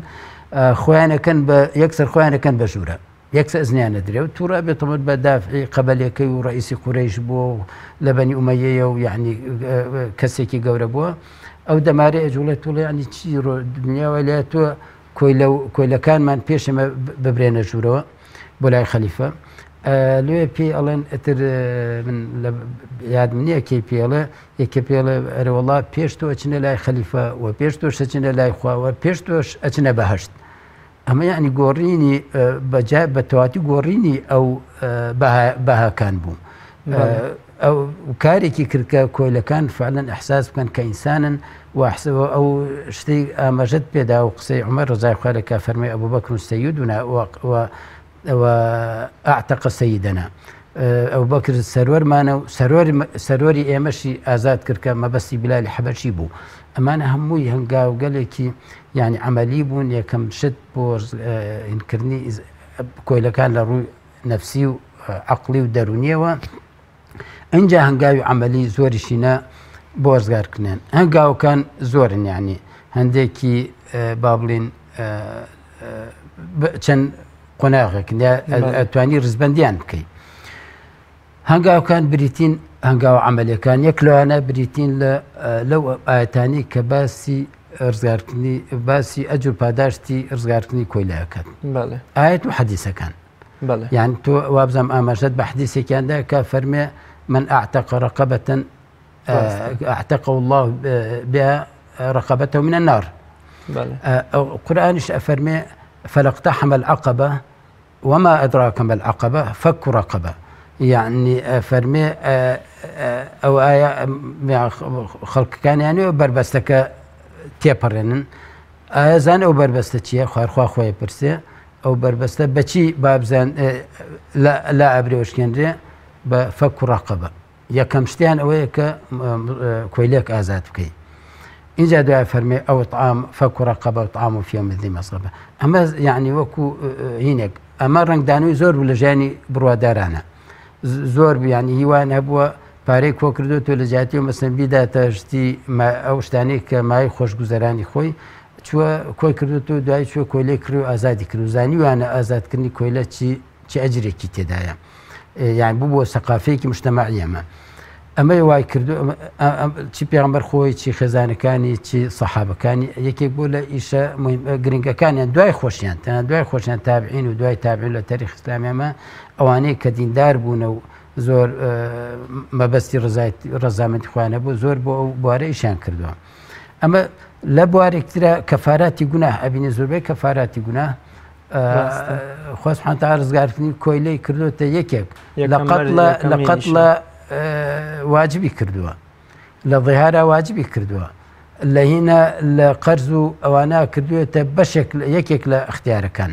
B: خۆیانەکەن بە یەکسەر خۆیانەکەن بە ژوورە یەکسەر ئزنیان نەدرێ و تووڕە بێ تەمەر بە دافعی قەبەلەکەی و ڕئیسی قورەیش بووە و لە بەنی ئومەیەیە و یعنی کەسێکی گەورە بووە ئەو دەمارەی ئەجوڵێ توڵێ یعنی چی ڕۆ دنیاوە لە تۆ کۆیلە و کۆیلەکانمان پێش ئێمە ببرێنە ژوورەوە بۆ لای خەلیفە لێ پێی ئەڵێن ئەتر من لە یادم نییە کەی پێڵێ یەکێ پێڵێ ئەرەوەڵا پێش تۆ ئەچنە لای خەلیفە و پێش تۆش ئەچنە لای خواوە پێش تۆش ئەچنە بەهشت ئەمە یعنی گۆڕینی بەجا بە تەواتی گۆڕینی ئەو بەهاکان بوو ئەو کارێکی کرد کە کۆیلەکان فعلەن ئەحساس بکەن کە ئینسانن و ئەو شتەی ئاماژەت پێدا و قسەی عومەر ڕەزای خوا لێ کا فەرمووی ئەبوو بەکر سەیدنا و ئەعتەقە سەیدنا ئەبوبەکر سەروەرمانە و سەروەری ئێمەشی ئازاد کرد کە مەبەستی بلالی حەبەشی بوو ئەمانە هەمووی هەنگاوگەلێکی یعنی عەمەلی بوون یەکەم شت بۆ هینکردنی کۆیلەکان لە ڕووی نەفسی و عەقڵی و دەروونیەوە ئینجا هەنگاوی عەمەلی زۆریشینە بۆ ڕزگارکردنیان هەنگاوەکان زۆرن یعنی هەندێکی با بڵین چەند قۆناغێک توانی ڕزبندیان بکەیت هەنگاوەکان بریتین هەنگاوە عملیەکان یەک لەوانە بریتین لە لەو ئاەتانی کە باسی ڕزگارکردنی باسی ئەجر پاداشتی ڕزگارکردنی کۆیلەکەن ئاەت و حەدیسەکان یان تۆ وابزانم ئاماژەت بە حدیسێکیاندا کە فەرمێ من اعتق رقبة اعتقه الله بها رقبته من النار قورآنیش ئەفەرمێ فلقتحم العقبة وما أدراك ما العقبة فك رقبة یعنی فەرمێ ئەو ئایا خەڵکەکانیانی بەربەستەکە تێپەڕێنن ئایا زان ئەو بەربەستە چییە خوارخوا خۆی پرسێ ئەو بەربەستە بەچی بابزان لا ئەبرێ وشکێنرێ بە فەک و ڕقبە یەکەم شتیان ئەوەیە کە کۆیلێک ئازاد بکەی اینجا دوای فەرمێ ئەو طعام فەک و ڕقبە و طعام و فی یوم ذی مسغبە ئەمە یعنی وەکو هینێک ئەمە ڕەنگدانەوەی زۆر بوو لە ژیانی بڕوادارانە زۆر بیانی هیوان هەبووە پارەی کۆکردوێتەوە لە جیاتی و مەسەن بیداتە شتی ئەو شتانەی کە مای خۆشگوزەرانی خۆی چووە کۆی کردوێتەوە دوای چووە کۆیلەی کڕی و ئازادی کرد و زانیویانە ئازادکردنی کۆیلە چی چی ئەجرێکی تێدایە یان بوو بۆ سەقافەیەکی مجتەمەعی ئەمە ئەمەی وای کردو چی پێغەمبەر خۆی چی خێزانەکانی چی سەحابەکانی یەکێک بوو لە ئیشە گرنگەکانیان دوای خۆشیان تەنها دوای خۆشیان تابعین و دوای تابعین لە تەریخ ئیسلامی ئەمە ئەوانەی کە دیندار بوونە و زۆر مەبەستی ڕەزامەندی خۆیان هەبوو زۆر بۆ ئەو بوارە ئیشیان کردووە ئەمە لە بوارێکترا کەفاراتی گوناه ئەبینی زۆربەی کەفاراتی گوناه خوا سبحانه وتعالی ڕزگارکردنی کۆیلەی کردوتە یەکێک لە قەتڵە لە قەتڵە واجبی کردووە لە ظهارا واجبی کردووە لە هینە لە قەرز و ئەوانە کردوێتە بەشێک یەکێک لە اختیارەکان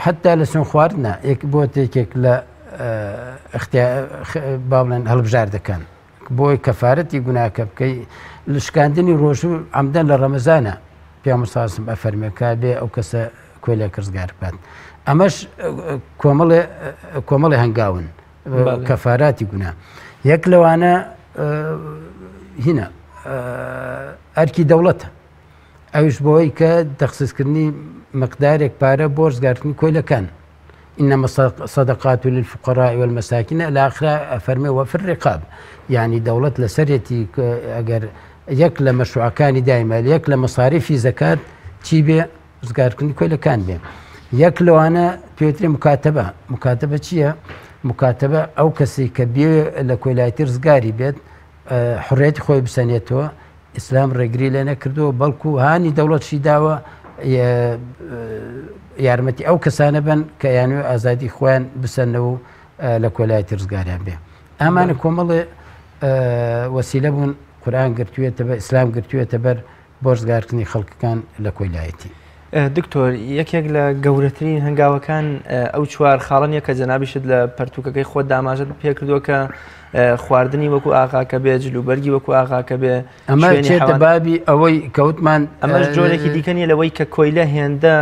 B: حتا لە سون خواردنە یەک بۆ یەکێک لە با بڵێن هەڵبژاردەکان بۆی کەفارەتی گوناکە بکەی لە شکاندنی ڕۆژوو عەمدەن لە ڕەمەزانە پێغەمبەر صلی اللە علیه و سلم ئەفەرمێ کە بێ ئەو کەسە کۆیلێک ڕزگار بکات ئەمەش کۆمەڵێ کۆمەڵێ هەنگاون کەفاراتی گونا یەک لەوانە هینە ئەرکی دەوڵەتە ئەوش بۆی کە تەخسیسکردنی مقدارێک پارە بۆ ڕزگارکردنی کۆیلەکان انما الصدقات للفقراء والمساکین لە ئاخرا ئەفەرمێ وفي الرقاب یعنی دەوڵەت لەسەرێتی ئەگەر یەک لە مەشروعەکانی دایمە یەک لە مەساریفی زەکات چی بێ ڕزگارکردنی کۆیلەکان بێ یەک لەوانە پێترێ مکاتبە مکاتبە چییە؟ مکاتبە ئەو کەسی کە بێ لە کۆیلایەتی ڕزگاری بێت حڕێتی خۆی بسەنێتەوە ئیسلام ڕێگری لێ نەکردووە بەڵکو هانی دەوڵەتشی داوە یارمەتی ئەو کەسانە بن کە یانوێ ئازادی خۆیان بسەنەوە و لە کۆلایەتی ڕزگاریان بێ ئەمانە کۆمەڵێ وەسیلە بوون قورآن گرتوێتە بە ئیسلام گرتوێتە بەر بۆ ڕزگارکردنی خەڵکەکان لە کۆیلایەتی.
A: دکتۆر یەکێک لە گەورەترین هەنگاوەکان ئەو چوار خاڵە نیە کە جەنابیشت لە پەرتوکەکەی خۆت داماژەت پێکردووە کە خواردنی وەکو ئاغاکە بێ جلوبەرگی وەکو ئاغاکە بێ
B: ئەمە چێتە بابی ئەوەی کەوتمان
A: ئەمەش جۆرێکی دیکە نیە لەوەی کە کۆیلە هێندە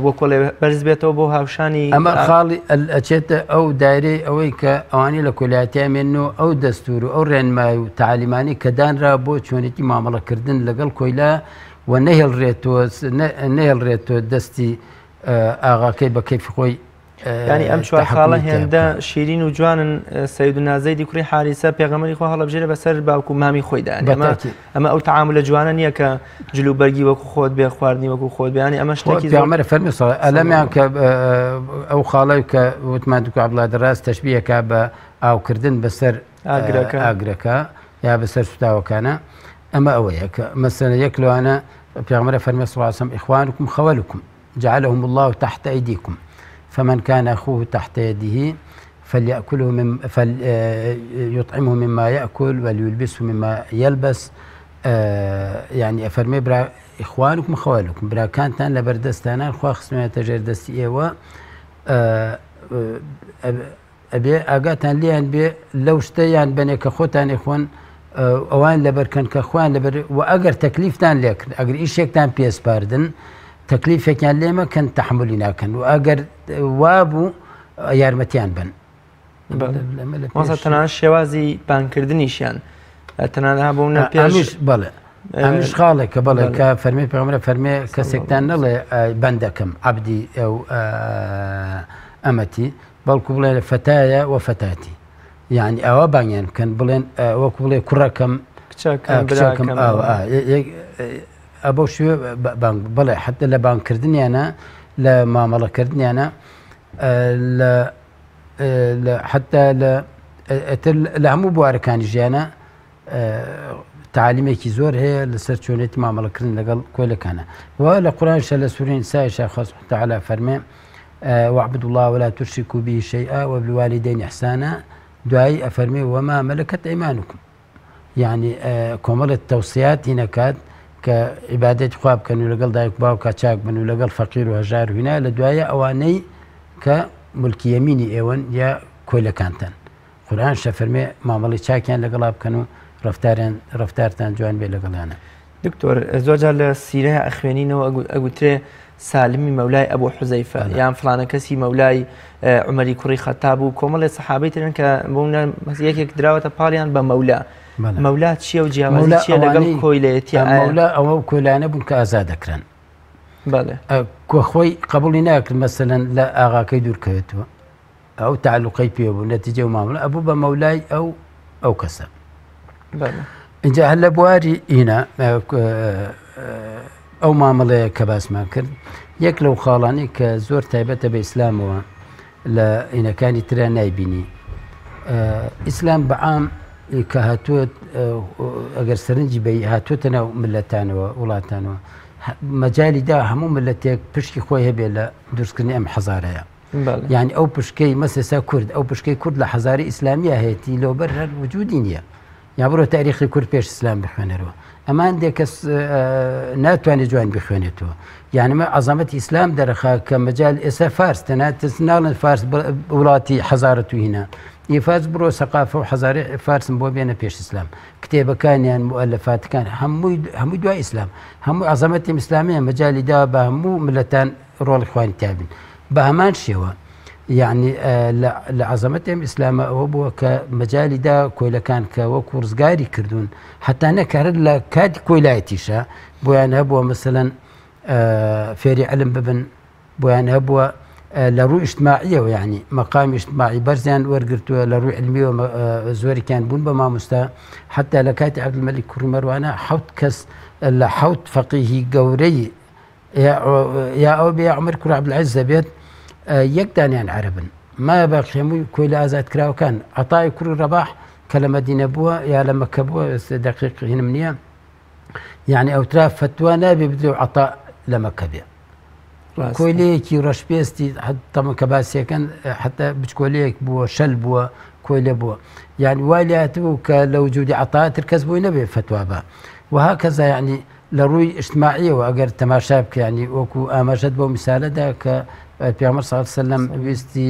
A: وەکۆڵێ بەرز بێتەوە بۆ هاوشانی
B: ئەمە خاڵی ئەچێتە ئەو دایرەی ئەوەی کە ئەوانی لە کۆلاتیا مێن و ئەو دەستور و ئەو ڕێنمای و تعالیمانی کە دانرا بۆ چۆنێتی مامەڵەکردن لەگەڵ کۆیلە و نەهێڵرێتەوە نەهێڵرێتەوە دەستی ئاغاکەی بە کەیفی خۆی
A: ینی ئەم چوار خاڵە هێندە شیرین و جوانن سەیدنا زەیدی کوڕی حاریسە پێغەمبەری خوا هەڵەبژێرە بەسەر باوک و مامی خۆیدا ئەمە ئەو تعاملە جوانە نییە کە جلو بەرگی وەکو خۆت بێ خواردنی وەکو خۆت بیانی ئەمە شتێکی
B: پێغەمبەر فەرمی سەڵ ئەلەمیان کە ئەو خاڵەی کە وتمان دکتۆر عەبدوڵڵا دەڕاست تەشبیهەکە بە ئاوکردن بەسەر ئاگرەکە یا بەسەر سوتاوەکانە ئەمە ئەوەیە کە مەسەلەن یەک لەوانە پێغەمبەر فەرمی صلی الله علیه وسلم اخوانکم خولکم جعلهم الله تحت أيديكم فمن كان أخوه تحت يده فليأكله من فليطعمه مما يأكل وليلبسه مما يلبس يعني ئەفەرمێ برا إخوانكم خوالكم براکانتان لە بەردەستانان خوا خستویانەتە ژێر دەستی ئێوە ئەبێ ئاگاتان لێیان بێ لەو شتە یان بەنێ کە خۆتان ئەیخۆن ئەوان لەبەر کەن کە خۆیان لەبەر و ئەگەر تەکلیفتان لێکرد ئەگەر ئیشێکتان پێسپاردن تەکلیفێکیان لێ مەکەن تەحملی ناکەن و ئەگەر وابوو یارمەتیان بن
A: تەنان شێوازی بانکردنیشیان تەنانە بۆ نە
B: پێش بەڵێ ئەمیش خاڵێک کە بەڵێ کە فەرمی پێغەمبەر فەرمێ کەسێکتان نەڵێ بەندەکەم عەبدی ئەو ئەمەتی بەڵکو بڵێ فەتایە وە فەتاتی یعنی ئەوە بانگیان بکەن بڵێن وەکو بڵێ کوڕەکەم کچەکەم ئەبەو شوێ بانگ بڵێ حتە لە بانکردنیانە لە مامەڵەکردنیانە لە حتا لە لە هەموو بوارەکانی ژیانە تەعالیمێکی زۆر هەیە لەسەر چۆنێتی مامەڵەکردن لەگەڵ کۆیلەکانە و لە قورآنشە لە سوورەی نسایشە خوا سبحانه وتعالی فەرمێ واعبدوا الله ولا تشركوا به شيئا وبالوالدين إحسانا دوایی ئەفەرمێ وما ملكت أيمانكم یعنی کۆمەڵێک تەوسیات هینەکات کە عیبادەتی خوا بکەن و لەگەڵ دایک باوکا چاک بن و لەگەڵ فەقیر و هەژار و هینا لە دوایە ئەوانەی کە ملکی یەمینی ئێوەن یا کۆیلەکانتان قورئان شەفەرمێ مامەڵەی چاکیان لەگەڵا بکەن و ڕەفتاریان ڕەفتارتان جوان بێ لەگەڵیانە.
A: دکتۆر زۆر جار لە سیرە ئەخوێنینەوە ئەگوترێ سالمی مەولای ئەبو حوزەیفە یان فڵانە کەسی مەولای عومەری کوڕی خەتاب و کۆمەڵێ سەحابەی ترن کە بۆ یەکێک دراوەتە پاڵیان بە مەولا. مەولا چییە و جیاوازی چییە لەگەڵ کۆیلەیەتی؟
B: مەولا ئەوە کۆیلانە بوون کە ئازاد دەکران. کۆ خۆی قبولی ناکرد مەسەلەن لە ئاغاکەی دوورکەوێتەوە. ئەو تەعەلوقەی پێ بوو نەتیجە و مامەڵە ئەبوو بە مەولای ئەو ئەو کەسە. اینجا هەر لە بواری ئینا ئەو مامەڵەیە کە باسمان کرد یەک لەو خاڵانی کە زۆر تایبەتە بە ئیسلامەوە لە ئینەکانی ترا نایبینی ئیسلام بەعام کە هاتووە ئەگەر سەرنجی بە هاتووەتە ناو ملەتانەوە وڵاتانەوە مەجای دا هەموو ملەتێک پشکی خۆی هەبێ لە دروستکردنی ئەم حەزارەیە یانی ئەو پشکەی مەسێسا کورد ئەو پشکەی کورد لە حەزاری ئیسلامیە هەیەی لەوبەر هەر وجودی نییە یا بڕۆ تاریخی کورد پێش ئیسلام بخوێنەرەوە ئەمان دێ کەس ناتوانێت جوان بخوێنێتەوە یعنی مە عەزەمەتی ئیسلام دەرەخا کە مەجال ئێستا فارس تەنها ناڵێن فارس وڵاتی حەزارەت و هینا ئی فارس بڕۆ سەقافە و حەزاری فارسم بۆ بێنە پێش ئیسلام کتێبەکانیان مؤلفاتەکان هەمووی هەمووی دوای ئیسلام هەموو عەزەمەتی ئیسلامیە مەجالی دا بە هەموو ملەتان ڕۆڵی خۆیان تیابین بە هەمان شێوە یعنی لە عەزەمەتی ئەم ئیسلامە ئەوە بووە کە مەجالی دا کۆیلەکان کە وەکو ڕزگاری کردوون حتا نەکارت لە کاتی کۆیلایەتیشە بۆیان هەبووە مەسەلەن فێری علم ببن بۆیان هەبووە لە ڕووی ئیجتماعیەوە یعنی مەقامی ئیجتماعی بەرزیان وەرگرتووە لە ڕووی علمیەوە زۆرێکیان بوون بە مامۆستا حتا لە کاتی عەبدولمەلیک کوڕی مەروانە حەوت کەس لە حەوت فەقیهی گەورەی یا ئەو بێ عمر کوڕ عەبدولعەزیز دەبێت یەک دانیان عەرەبن ما باقی هەمووی کۆیلە ئازادکراوەکان عەتای کوڕی ڕەباح کە لە مەدینە بووە یا لە مەکە بووە دقیق هینم نییە یعنی ئەوترا فتوا نابێ بدرێ و عەتا لە مەکە بێ کۆیلەیەکی ڕەشپێستی تەمە کە باسیەکەن حتا بچکۆلەیەک بووە شەل بووە کۆیلە بووە یعنی وای لاتبوو کە لە وجودی عەتا تر کەس بۆی نەبێ فتوا بە وها کەزا یعنی لە ڕووی ئیجتماعیەوە ئەگەر تەماشا بکە یانی وەکو ئاماژەت بەو میسالە دا کە پێغەمبەر صلی الله علیه وسلم ویستی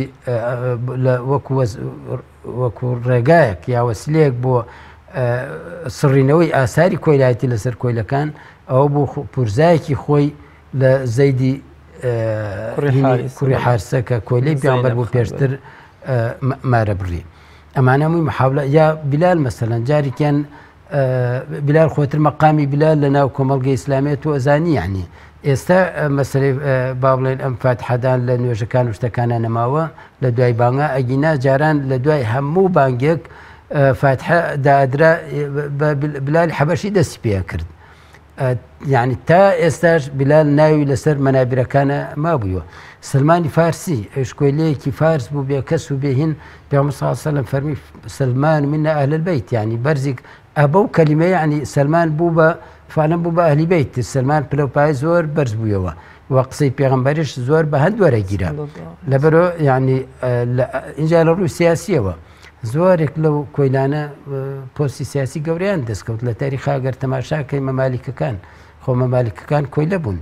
B: وەکو وەکو ڕێگایەک یا وەسیلەیەک بۆ سڕینەوەی ئاساری کۆیلایەتی لەسەر کۆیلەکان ئەوە بوو پورزایەکی خۆی لە زەیدی کوڕی حارسە کە کۆیلەی پێغەمبەر بوو پێشتر مارە بڕی ئەمانە هەمووی محاولە یا بلال مەسەلەن جارێکیان بلال خۆتر مەقامی بلال لە ناو کۆمەڵگەی ئیسلامیە تۆ ئەزانی یعنی ئێستا مەسەلەی با بڵێن ئەم فاتحەدان لە نوێژەکان و شتەکانە نەماوە لە دوای بانگا ئەگینا جاران لە دوای هەموو بانگێک فاتحە دادرا بلال حەبەشی دەستی پێ کرد یعنی تا ئێستاش بلال ناوی لەسەر مەنابرەکانە مابووە سلمانی فارسی ئەوش کۆیلەیەکی فارس بوو بێ کەس و بێهین پێغەمبەر صلی الله علیه و سلم فەرمی سلمان منا اهل البیت یعنی بەرزی ئەبەو کەلیمە یعنی سلمان بوو بە فعلا بوو بە ئەهلی بەیت سلمان پلە و پای زۆر بەرز بوویەوە و قسەی پێغەمبەریش زۆر بە هەند وەرەگیرا لەبەرۆ یعنی اینجا لە ڕووی سیاسیەوە زۆرێک لەو کۆیلانە پۆستی سیاسی گەورەیان دەستکەوت لە تاریخا گەر تەماشاکەی مەمالیکەکان خۆ مەمالیکەکان کۆیلە بوون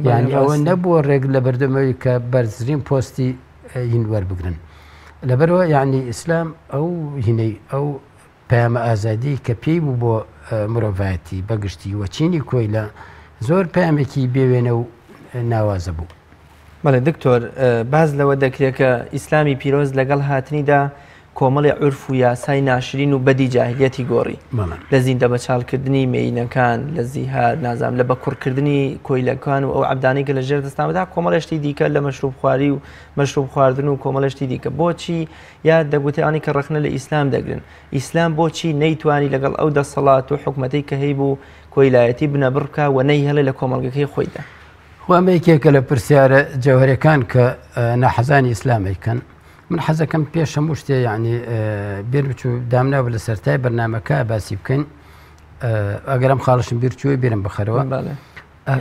B: یعنی ئەوە نەبووە ڕێک لە بەردەمەوەی کە بەرزترین پۆستی هین وەربگرن لەبەرەوە یعنی ئیسلام ئەو هینەی ئەو پەیامە ئازادی کە پێی بوو بۆ مرۆڤایەتی بەگشتی و چینی کۆیلە زۆر پەیامێکی بێوێنە و ناوازە بوو.
A: بەڵێ دکتۆر باس لەوە دەکرێت کە ئیسلامی پیرۆز لەگەڵ هاتنیدا کۆمەڵی عورف و یاسای ناشرین و بەدی جاهلیەتی گۆڕی لە زیندە بەچاڵکردنی مێینەکان لە زیهار نازام لە بەکوڕکردنی کۆیلەکان و ئەو عەبدانەی کە لە ژێر دەستاندا کۆمەڵێ شتی دیکە لە مەشروب خواری و مەشروب خواردن و کۆمەڵێ شتی دیکە بۆچی یا دەگوترێ ئەوانەی کە ڕەخنە لە ئیسلام دەگرن ئیسلام بۆچی نەیتوانی لەگەڵ ئەو دەسەڵات و حکومەتەی کە هەیبوو کۆیلایەتی بنەبڕ بکا و نەیهێڵێ لە کۆمەڵگەکەی خۆیدا؟
B: خۆ ئەمە یەکێکە لە پرسیارە جەوهەرەکان کە ناحەزانی ئیسلام ئەیکەن. من حەزەکەم پێش هەموو شتێ یعنی بیر بچوو دامنابوو لە سەرتای بەرنامەکە باسی بکەین ئەگەر ئەم خاڵشم بیر چووی بیرم بخەرەوە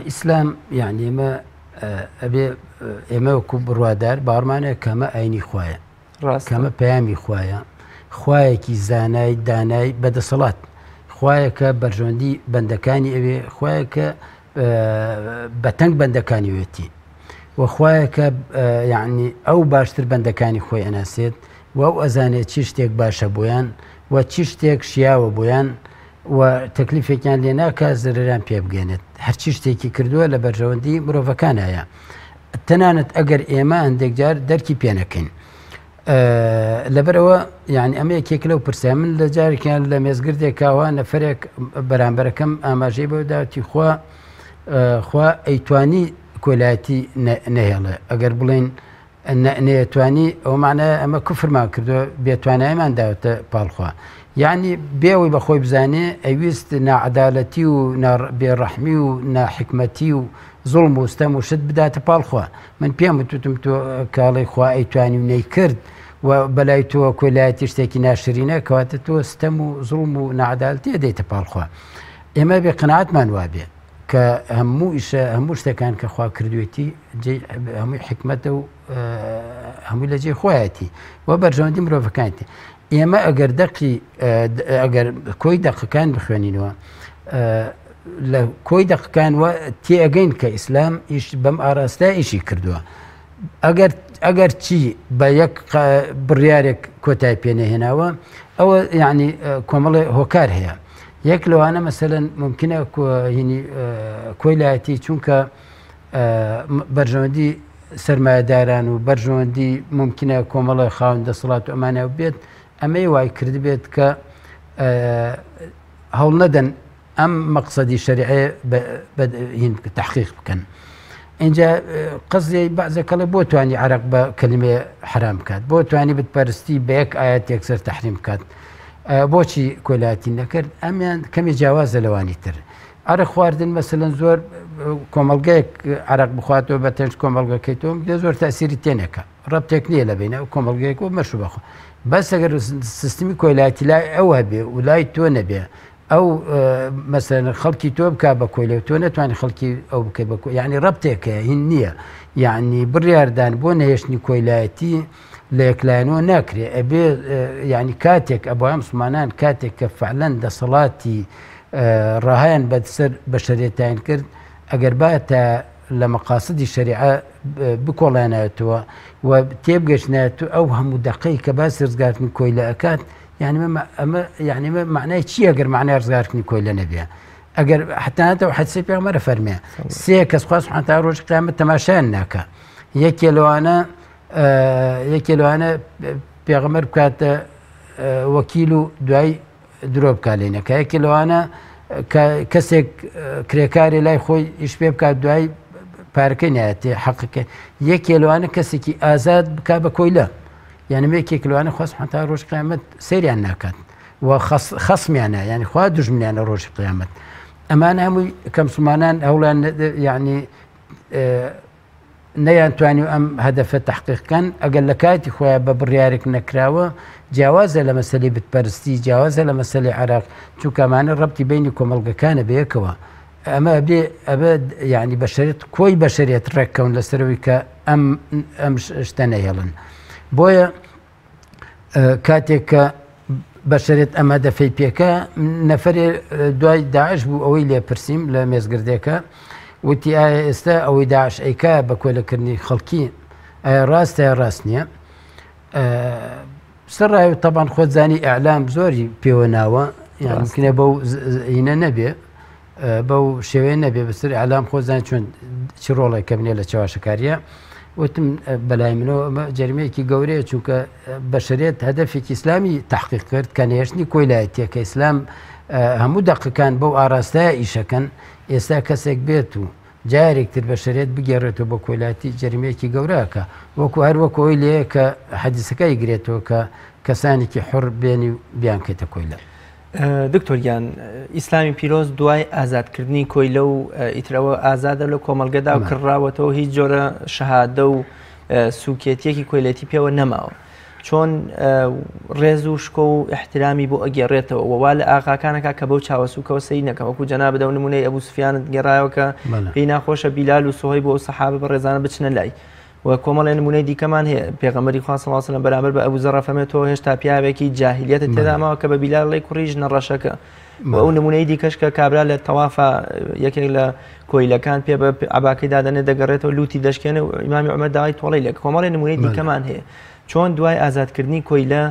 B: ئیسلام یعنی ئێمە ئەبێ ئێمە وەکو بڕوادار باوەڕمانە کەمە ئاینی خوایە کەمە پەیامی خوایە خوایەکی زانای دانای بەدەسەڵات خوایەکە بەرژەوەندی بەندەکانی ئەوێ خوایەکە بەتەنگ بەندەکانیوێتی و خوایەکە یعنی ئەو باشتر بەندەکانی خۆی ئەناسێت و ئەو ئەزانێت چی شتێک باشە بۆیان و چی شتێک شیاوە بۆیان و تەکلیفێکیان لێ ناکا زەرەریان پێ بگەێنێت هەرچی شتێکی کردووە لە بەرژەوەندی مرۆڤەکانایە تەنانەت ئەگەر ئێمە هەندێک جار دەرکی پێ نەکەین لەبەرەوە یعنی ئەمە یەکێک لەو پرسە من لە جارێکیان لە مێزگردێکاوە نەفرێک بەرامبەرەکەم ئاماژەی بەو داتی خوا خوا ئەیتوانی کۆلایەتی نەهێڵێ ئەگەر بڵین نەیەتوانی ئەوە معنای ئەمە کوفرمان کردووە بێتوانایمان داوەتە پاڵ خوا یعنی بێەوەی بە خۆی بزانێ ئەویست ناعەدالەتی و بێڕەحمی و ناحکمەتی و زوڵم و ستەم و شت بداتە پاڵ خوا من پێم وتوتم تۆ کاڵی خوا ئەیتوانی و نەیکرد و بەلای تۆ کۆیلایەتی شتێکی ناشرینە کەواتە تۆ ستەم و زوڵم و ناعەدالەتی دەیتە پاڵ خوا ئێمە بێ قەناعەتمان وابێ کە هەموو ئیشە هەموو شتەکان کە خوا کردوێتی هەمووی حکمەتە و هەمووی لە جێی خۆیەتی و بەرژەوەندی مرۆڤەکانتی ئێمە ئەگەر دەقی ئەگەر کۆی دەقەکان بخوێنینەوە لە کۆی دەقەکان وە تێئەگەین کە ئیسلام ئیش بەم ئاراستە ئیشی کردووە ئەگەر ئەگەر چی بە یەک بڕیارێک کۆتای پێنەهێناوە ئەوە یعنی کۆمەڵێ هۆکار هەیە یەک لەوانە مەسەلەن ممکنە هینی کۆیلایەتی چونکە بەرژەوەندی سەرمایەداران و بەرژەوەندی ممکنە کۆمەڵی خاون دەسەڵات و ئەمانە بێت ئەمەی وای کردبێت کە هەوڵ نەدەن ئەم مەقسەدی شەریعەیە هین تحقیق بکەن اینجا قەزیەی بەعزە کەڵێ بۆ توانی عراق بە کەلیمێ حرام بکات بۆ توانی بتپەرستی بە یەک ئاەت یەکسەر تحریم بکات بۆچی کۆلاتی نەکرد ئەمیان کەمی جیاوازە لەوانی تر ئەرە خواردن مەسەن زۆر کۆمەلگەیەک عراق بخواتەوە بە تەنج کۆمەلگەکەی تۆم لێ زۆر تاسیری تێنەکە ڕەبتێک نییە لە بینە کۆمەلگەیەک و مەشو بەخۆ بەس ئەگەر سیستمی کۆیلاتی لای ئەو هەبێ و لای تۆ نەبێ ئەو مەسەلەن خەڵکی تۆ بک بە کۆیلە و تۆ نەتوانانی خەڵکی ئەو بکەی بە یعنی ڕەبتێکە هین نییە یعنی بڕیاردان بۆ نەهێشتنی کۆیلایەتی لە یەکلایەنەوە ناکرێ ئەبێ یعنی کاتێک ئەبوایە مسلمانان کاتێک کە فعلەن دەسەڵاتی ڕاهیان بەسەر بەشەرێتیان کرد ئەگەر باتە لە مەقاسدی شەریعە بکۆڵێنایەتەوە و تێبگەشتنایەت ئەو هەموو دەقەی کە باسی ڕزگارکردنی کۆیلە ئەکات یعنی ئەمە یعنی معنای چییە گەر معنای ڕزگارکردنی کۆیلە نەبێ ئەگەر حتانەتەوە حدسی پێغەمبەر فەرمێ سێ کەس خوا سبحانه وتعالی ڕۆژی قیامەت تەماشایان ناکا یەکێ لەوانە یەکێ لەوانە پێغەمبەر بکاتە وەکیل و دوای درۆ بکا لێ نەکا یەکێ لەوانە کەسێک کرێکاری لای خۆی ئیش پێ بکات دوای پارەکەی نایەتێ حەقەکە یەکێ لەوانە کەسێکی ئازاد بک بە کۆیلە یعنی یەکێک لەوانە خوا سبحانه وتعالی ڕۆژ قیامەت سەیریان ناکات و خەسمیانە یعنی خوا دوژمنیانە ڕۆژی قیامەت ئەمانە هەمووی کە مسلمانان هەوڵیان یعنی نەیانتوانی ئەم هەدەفە تحقیق کەن ئەگەر لە کاتی خۆیان بە بڕیارێک نەکراوە جیاوازە لە مەسەلی بتپەرستی جیاوازە لە مەسەلی عراق چونکەمانە ڕەبتی بینی کۆمەڵگەکانە بەیەکەوە ئەمە ئەبێ ئەبێ یعنی بەشەرێت کۆی بەشەرێت ڕێککەون لەسەرەوەی کە ئەم ئەم شتە نەهێڵن بۆیە کاتێک کە بەشەرێت ئەمە دەفەی پێکە نەفرێ دوای داعش بوو ئەوەی لێپرسیم لە مێزگردێکە وتی ئایا ئێستا ئەوەی داعش ئەیکا بە کۆلەکردنی خەڵکی ئایا ڕاستە یا ڕاست نییە سەرڕای و تەبان خۆت زانی ئیعلام زۆری پێوە ناوە یان ممکنە بەو هینە نەبێ بەو شێوەیە نەبێ بەسەر ئیعلام خۆت زانی چۆن چ ڕۆڵێک کە بنێ لە چەواشەکاریە وتم بەلای منەوە ئەمە جەرمەیەکی گەورەیە چونکە بەشەرێت هەدەفێکی ئیسلامی تحقیق کرد کە نێشتنی کۆیلایەتیە کە ئیسلام هەموو دەقەکان بەو ئاراستەیە ئیشەکەن ئێستا کەسێک بێت و جارێک تر بەشەریەت بگێڕێتەوە بۆ کۆیلایەتی جەریمەیەکی گەورە ئەکا وەکو هەر وەکو ئەوەی لێیە کە حەدیسەکە ئەیگرێتەوە کە کەسانێکی حوڕ بێنی و بیانکەیتە کۆیلە.
A: دکتۆر گیان ئیسلامی پیرۆز دوای ئازادکردنی کۆیلە و ئیترەوە ئازادە لە کۆمەڵگەدا و کڕاوەتەوە هیچ جۆرە شەهادە و سوکێتیەکی کۆیلەتی پێوە نەماوە. چۆن ڕێز و شکۆ و ئیحترامی بۆ ئەگێڕێتەوە و وا لە ئاغاکان ئەکا کە بەو چاوە سووکەوە سەیر نەکەن وەکو جەنابت ئەو نموونەی ئەبوو سوفیانت گێڕایەوە کە پێی ناخۆشە بیلال و سوهەیب و ئەو سەحابە بەڕێزانە بچنە لای و کۆمەڵێ نموونەی دیکەمان هەیە پێغەمبەری خوا صلی الله علیه و سلم بەرامبەر بە ئەبوو زەڕ فەرموێ تۆ هێشتا پیاوێکی جاهلیەتت تێدا ماوە کە بە بیلال ڵێی کوڕی ژنە ڕەشەکە و ئەو نموونەی دیکەش کە کابرا لە تەوافا یەکێک لە کۆیلەکان پێ بە عەباکەی دادەنێ دەگەڕێتەوە لوتی دەشکێنێ و ئیمامی عومەر داوای تۆڵەی لێ کۆمەڵێ نموونەی دیکەمان هەیە چۆن دوای ئازادکردنی کۆیلە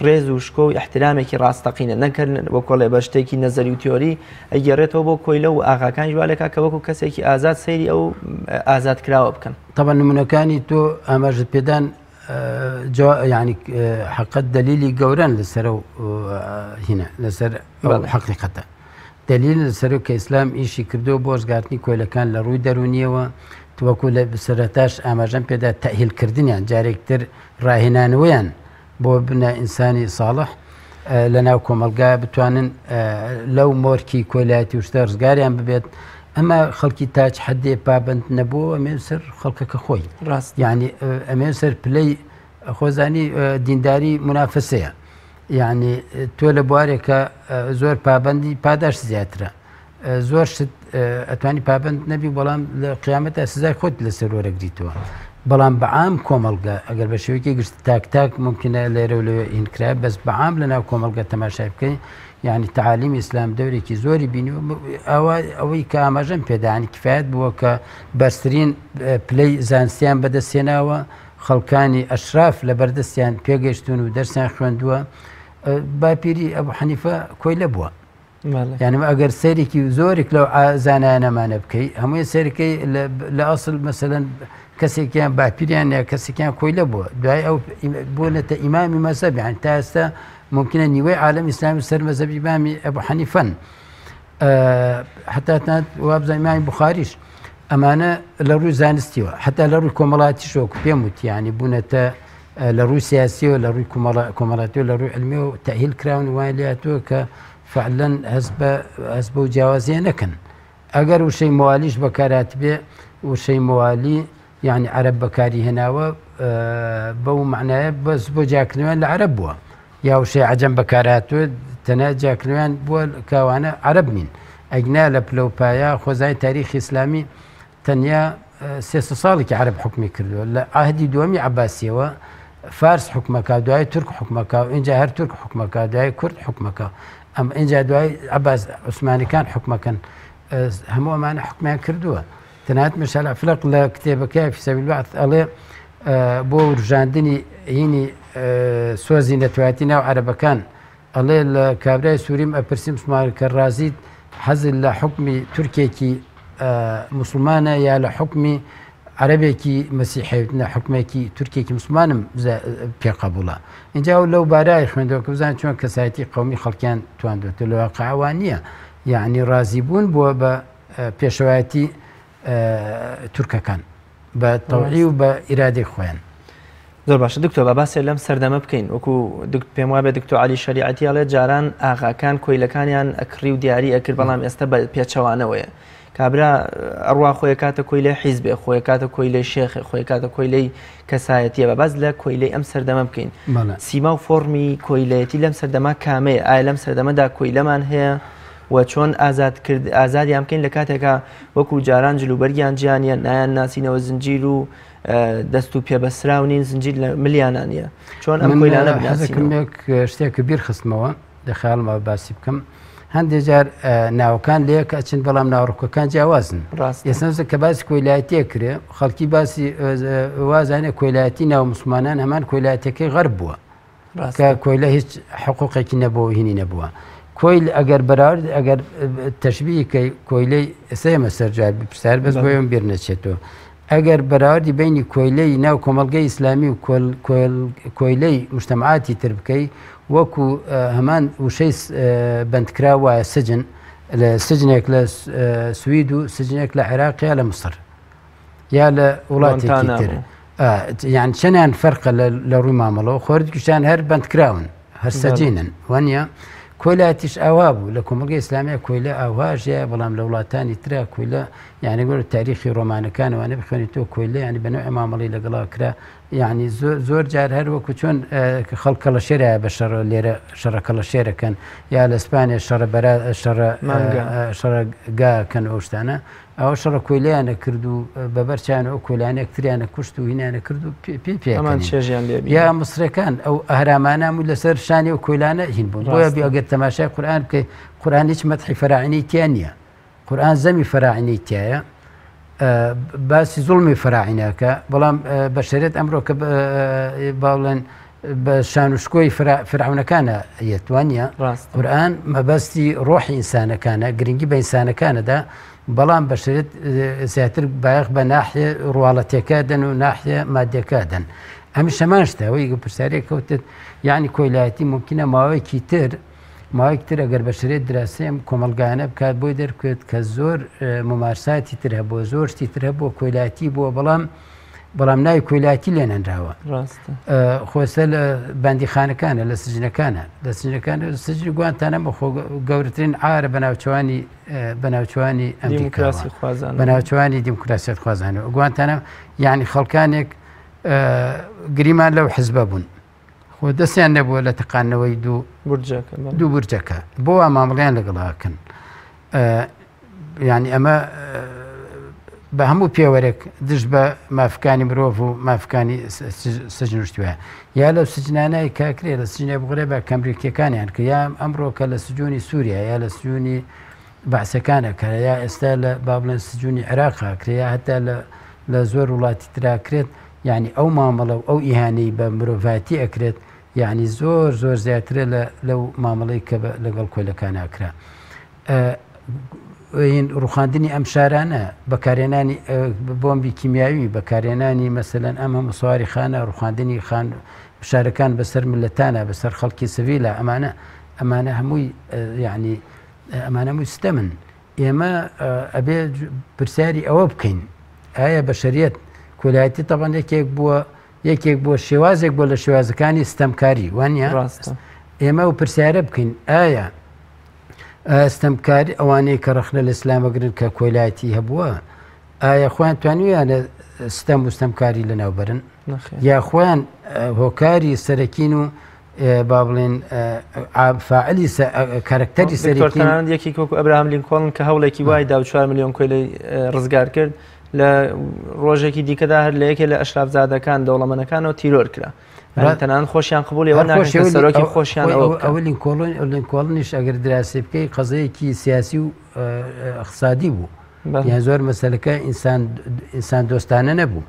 A: ڕێز و شکۆ و ئیحترامێکی ڕاستەقینە نەک هەر وەکۆڵێ بە شتێکی نەزەری و تیۆری ئەگێڕێتەوە بۆ کۆیلە و ئاغاکانیش وا لێکا کە وەکو کەسێکی ئازاد سەیری ئەو ئازادکراوە بکەن.
B: تەبعەن نمونەکانی تۆ ئاماژەت پێدان یعنی حقت دلیلی گەورەن لەسەر ئەو هینە لەسەر ئەو حەقیقەتە دلیل لەسەر کە ئیسلام ئیشی کردو بۆ ڕزگارکردنی کۆیلەکان لە ڕووی دەرونیەوە وەکو لە سەرەتاش ئاماژەم پێدا تەهیلکردنیان جارێکتر ڕاهێنانەوەیان بۆ بنە ئینسانی ساڵح لە ناو کۆمەڵگا بتوانن لەو مۆرکی کۆیلایەتی و شتە ڕزگاریان ببێت ئەمە خەڵکی تاچ حدێ پابند نەبوو ئەمێ سەر خەڵکەکە خۆی
A: ڕاست
B: یعنی ئەمێ سەر پلەی خۆزانی دینداری منافسەیە یعنی تۆ لە بوارێکە زۆر پابندی پاداش زیاترە زۆر شت ئەتوانی پابند نەبی بەڵام لە قیامەتە سزای خۆت لەسەر وەرەگریتەوە بەڵام بەعام کۆمەڵگە ئەگەر بە شێوەیەکی گشت تاک تاک ممکنە لێرە و لەوێ ئینکرا بەس بەعام لە ناو کۆمەڵگە تەماشای بکەین یعنی تعالیم ئیسلام دەورێکی زۆری بینی ئەوە ئەوەی کە ئاماژەم پێدانی کفایەت بووە کە بەرزترین پلەی زانستیان بەدەستهێناوە خەڵکانی ئەشراف لە بەردەستیان پێگەیشتون و دەرسیان خوێندووە باپیری ئەبوو حەنیفە کۆیلە بووە یعنی ئەگەر سەیرێکی زۆرێک لەو زانایانەمانە بکەی هەمووی سەیرکەی لە ئەسڵ مەسەلەن کەسێکیان باپیریان یا کەسێکیان کۆیلە بووە دوای ئەو بوونەتە ئیمامی مەزەب یان تا ئێستا ممکنە نیوەی عالم ئیسلامی سەر مەزەبی ئیمامی ئەبوو حەنیفەن حتا وابزانم ئیمامی بخاریش ئەمانە لە ڕووی زانستیەوە حتا لە ڕووی کۆمەڵاتیشەوە پێم وتیانی بوونەتە لە ڕووی سیاسیەوە لە ڕووی کۆمەڵاتیەوە لە ڕووی علمیەوە تەئهیل کراون وای لێهاتووە کە فعلەن هەست بە هەست بەو جیاوازیە نەکەن ئەگەر وشەی موالیش بەکارهاتبێ وشەی موالی یعنی عەرەب بەکاری هێناوە بەو معنایە بەس بۆ جیاکردنەوەیان لە عەرەب بووە یا وشەی عەجەم بەکارهاتووە تەنیا جیاکردنەوەیان بووە کاوانە عەرەب نین ئەگنا لە پلە و پایە خۆزای تاریخی ئیسلامی تەنیا 300 ساڵێکی عەرەب حوکمی کردووە لە عەهدی دووەمی عەباسیەوە فارس حوکمەکا دوای تورک حوکمەکا و ئینجا هەر تورک حوکمەکا دوای کورد حوکمەکا ئەم ئینجا دوای عەباس عوسمانەکان حوکمەکەن هەموو ئەمانە حوکمیان کردووە تەنانەت میشال عەفلەق لە کتێبەکەی فی سەبیل البعث ئەڵێ بۆ وروژاندنی هینی سۆزی نەتەوایەتی ناو عەرەبەکان ئەڵێ لە کابرای سوریم ئەپرسیم سمار کە ڕازیت حەزت لە حوکمی تورکێکی موسڵمانە یا لە حوکمی عەرەبێکی مەسیحی نە حوکمێکی تورکێکی موسڵمانم پێ قەبوڵە اینجا و لەو بارای خوێندەوە کە بزان چۆن کەسایەتی قومی خەڵکیان تواندوێتە لە واقعوان نییە یعنی ڕازی بوون بووە بە پێشەوایەتی تورکەکان بە تەوعی و بە ئیرادەی خۆیان.
A: زۆر باشە دکتۆر با باسێ لەم سەردەمە بکەین وەکو پێم وابێ دکتۆر علی شەریعەتی ئەڵێ جاران ئاغاکان کۆیلەکانیان ئەکڕی و دیاری ئەکرد بەڵام ئێستا بە پێچەوانەوەیە کابرا ئەڕوا خۆی کاتە کۆیلەی حیزبێ خۆی کاتە کۆیلەی شێخێ خۆی کاتە کۆیلەی کەسایەتیە بە باس لە کۆیلەی ئەم سەردەمە بکەین سیما و فۆڕمی کۆیلەتی لەم سەردەما کامەیە ئایا لەم سەردەمەدا کۆیلەمان هەیە و چۆن ئازاد کرد ئازادیان بکەین لە کاتێکا وەکو جاران جلوبەرگیان جیا نییە نایان ناسینەوە زنجیر و دەست و پێبەسراو نین زنجیر لە ملیانە نییە چۆن ئەم کۆیلانە
B: بناسینەوە شتێک بیر خستمەوە لە خەیاڵمەوە باسی بکەم هەندێک جار ناوەکان لەیەک ئەچن بەڵام ناوەڕۆکەکان جیاوازن
A: ڕاست
B: ئێستا کە باسی کۆیلایەتیە کرێ خەڵکی باسی وازانێ کۆیلایەتی ناو مسلمانان هەمان کۆیلایەتەکەی غەرب بووە کە کۆیلە هیچ حقوقێکی نەبوو هینی نەبووە کۆیل ئەگەر بەراورد ئەگەر تەشبیهکەی کۆیلەی ئێستا سەر جار پرسیار بەس بۆ بیر نەچێتەوە ئەگەر بەراوردی بینی کۆیلەی ناو کۆمەڵگەی ئیسلامی و کۆیلەی مجتەمعاتی تر بکەی وەکو هەمان وشەی بەندکرا وایە سجن لە سجنێک لە سوید و سجنێک لە عێراق یا لە مسر یا لە وڵاتێکی تر یان چەندیان فەرقە لە ڕووی مامەڵەوە خۆردکیشان هەر بەندکراون هەر سەجینن وانە کۆیلاتیش ئاوا بوو لە کۆمەڵگەی ئیسلامیە کۆیلە ئاوا ژیایە بەڵام لە وڵاتانی ترا کۆیلە یعنی گۆر تاریخی ڕۆمانەکان وانە بخوێنی تۆ کۆیلە یعنی بە نەوعی مامەڵەی لەگەڵا کرا یعنی زۆر جار هەر وەکو چۆن خەڵک کەڵەشێرایە بە شەڕ لێرە شەڕە کەڵەشێرەکەن یا لە ئیسپانیا شەڕە بەرا شەڕە شەڕە گاکەن ئەو شتانە ئەوە شەڕە کۆیلەیان ئەکرد و بە بەر چیان ئەو کۆیلانە یەکتریان ئەکوشت و هینیان ئەکرد و پێ پێ
A: هەمان
B: پێکەنین.
A: چێژیان لێ
B: یا
A: بینی.
B: مسرەکان ئەو ئەهرامانە هەموو لەسەر شانی ئەو کۆیلانە هین بوون. بۆیە
A: ڕاستە.
B: بێ ئەگەر تەماشای قورئان بکەی قورئان هیچ مەدحی فەراعنەی تیا نییە. قورئان زەمی فەراعنەی تیایە باسی زوڵمی فەراعنەکە بەڵام بەشەرێت ئەمڕۆ کە با بڵێن بە شان و شکۆی فرعونەکانە یەت وانە قورآن مەبەستی ڕۆحی ئینسانەکانە گرنگی بە ئینسانەکانەدا بەڵام بەشرێت زیاتر بایەخ بە ناحیە ڕواڵەتەکە دەن و ناحیە مادەکە دەن ئەم شەمان شتە ئەوەی پرسیارێک کەوتت یعنی کۆیلایەتی ممکنە ماوەیەکی تر ماوەیەک تر ئەگەر بەشەرێت دراسی ئەم کۆمەڵگایانە بکات بۆی دەرکوێت کە زۆر ممارساتی تر هەبووە زۆر شتی تر هەبووە کۆیلاتی بووە بەڵام بەڵام ناوی کۆیلاتی لێنەنراوە خۆسە لە بەندیخانەکانە لە سجنەکانە لە سجنەکان سجنی گوانتانە خۆ گەورەترین عارە بە ناوچوانی بە ناوچوانی ئەمریکاسی خوازان بە ناوچوانی دیموکراسیەت خوازانەوە گوانتانە یعنی خەڵکانێک گریمان لەو حزبە بوون خۆ دەستیان نەبووە لە تەقاندنەوەی دوو
A: بورجەکە
B: دوو بورجەکە بۆ وا مامەڵیان لەگەڵاکەن یعنی ئەمە بە هەموو پێوەرێک دژ بە مافکانی مرۆڤ و مافکانی سجنشتوە یا لەو سجنانای کاکرێ لە سجنێ بغرێ بە کەمریکیەکانیان کە یا ئەمڕۆ کە لە سجونی سووریا یا لە سجونی بەعسەکانە کە یا ئێستا لە با بڵێن سجونی عێراق کرێ یا هەتا لە لە زۆر وڵاتی تراکرێت یعنی ئەو مامەڵە و ئەو ئیهانەی بە مرۆڤاتی ئەکرێت یعنی زۆر زۆر زیاترە لە لەو مامەڵەی کە لەگەڵ کۆیلەکان ئاکرا ڕوخاندنی ئەم شارانە بەکارێنانی بۆمبی کیمیاوی بەکارێنانی مەسەلەن ئەم هەموو سواری خانە ڕوخاندنی خان شارەکان بەسەر ملەتانە بەسەر خەڵکی سڤیلە ئەمانە ئەمانە هەمووی یعنی ئەمانە هەمووی ستەمن ئێمە ئەبێ پرسیاری ئەوە بکەین ئایا بەشەریەت کۆلایەتی تەبەن یەکێک بووە یەکێک بۆ شێوازێک بۆ لە شێوازەکانی ستەمکاری وانە ئێمە و پرسیارە بکەین ئایا ستەمکاری ئەوانەی کە ڕەخنە لە ئیسلامەگرن کە کۆیلایەتی هەبووە ئایا خۆیان توانیویانە ستەم و ستەمکاری لەناوبەرن یا خۆیان هۆکاری سەرەکین و با بڵێن فاعلی کارکتەری
A: سەرەکی یەکێک وەکو ئەبراهام لینکۆڵن کە هەوڵێکی وای دا و 4 میلیۆن کۆیلەی ڕزگار کرد لە ڕۆژێکی دیکەدا هەر لە یەکێ لە ئەشرافزادەکان دەوڵەمەنەکانەوە تیرۆر کرا تەنان خۆشیان قبولی ئەوە ناکەن سەرۆکی خۆشیان
B: ئەوە لینکۆڵن لینکۆڵنیش ئەگەر دراسی بکەی قەزەیەکی سیاسی و اقتصادی بوو یان زۆر مەسەلەکە ئینسان ئینسان دۆستانە نەبوو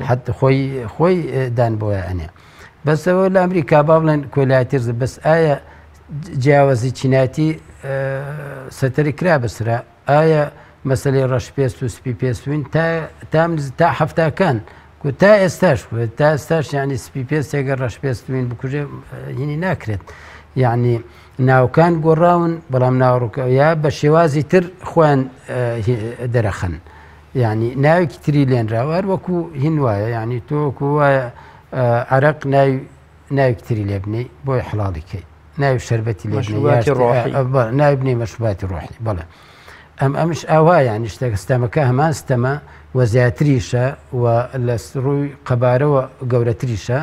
B: حت خۆی خۆی دان بۆیە ئەنێ بەسەوە لە ئەمریکا با بڵێن کۆلایەتی بەس ئایا جیاوازی چینایەتی سەتەری کرا بەسرا ئایا مەسلەی ڕەشپێست و سپی پێستوین تا تا هەفتاکان کو تا ئێستاش تا ئێستاش یعنی سپی پێستێکە ڕەشپێستوین بکوژێ هینی ناکرێت یعنی ناوکان گۆڕاون بەڵام ناوەڕۆکە یا بە شێوازی تر خۆیان دەرەخەن یعنی ناوێکی تری لێنراوە هەر وەکو هین وایە یعنی تۆ وەکو وایە عەرەق ناوی ناوێکی تری لێ بنێی بۆی حڵاڵی کەی ناوی شەربەتی لێ ناوی بنێ مەشروباتی ڕۆحی بەڵێ ئەم ئەمش ئاوا یعنی شتێک ستەمەکە هەمان ستەمە و زیاتریشە و لە ڕووی قەبارەوە گەورەتریشە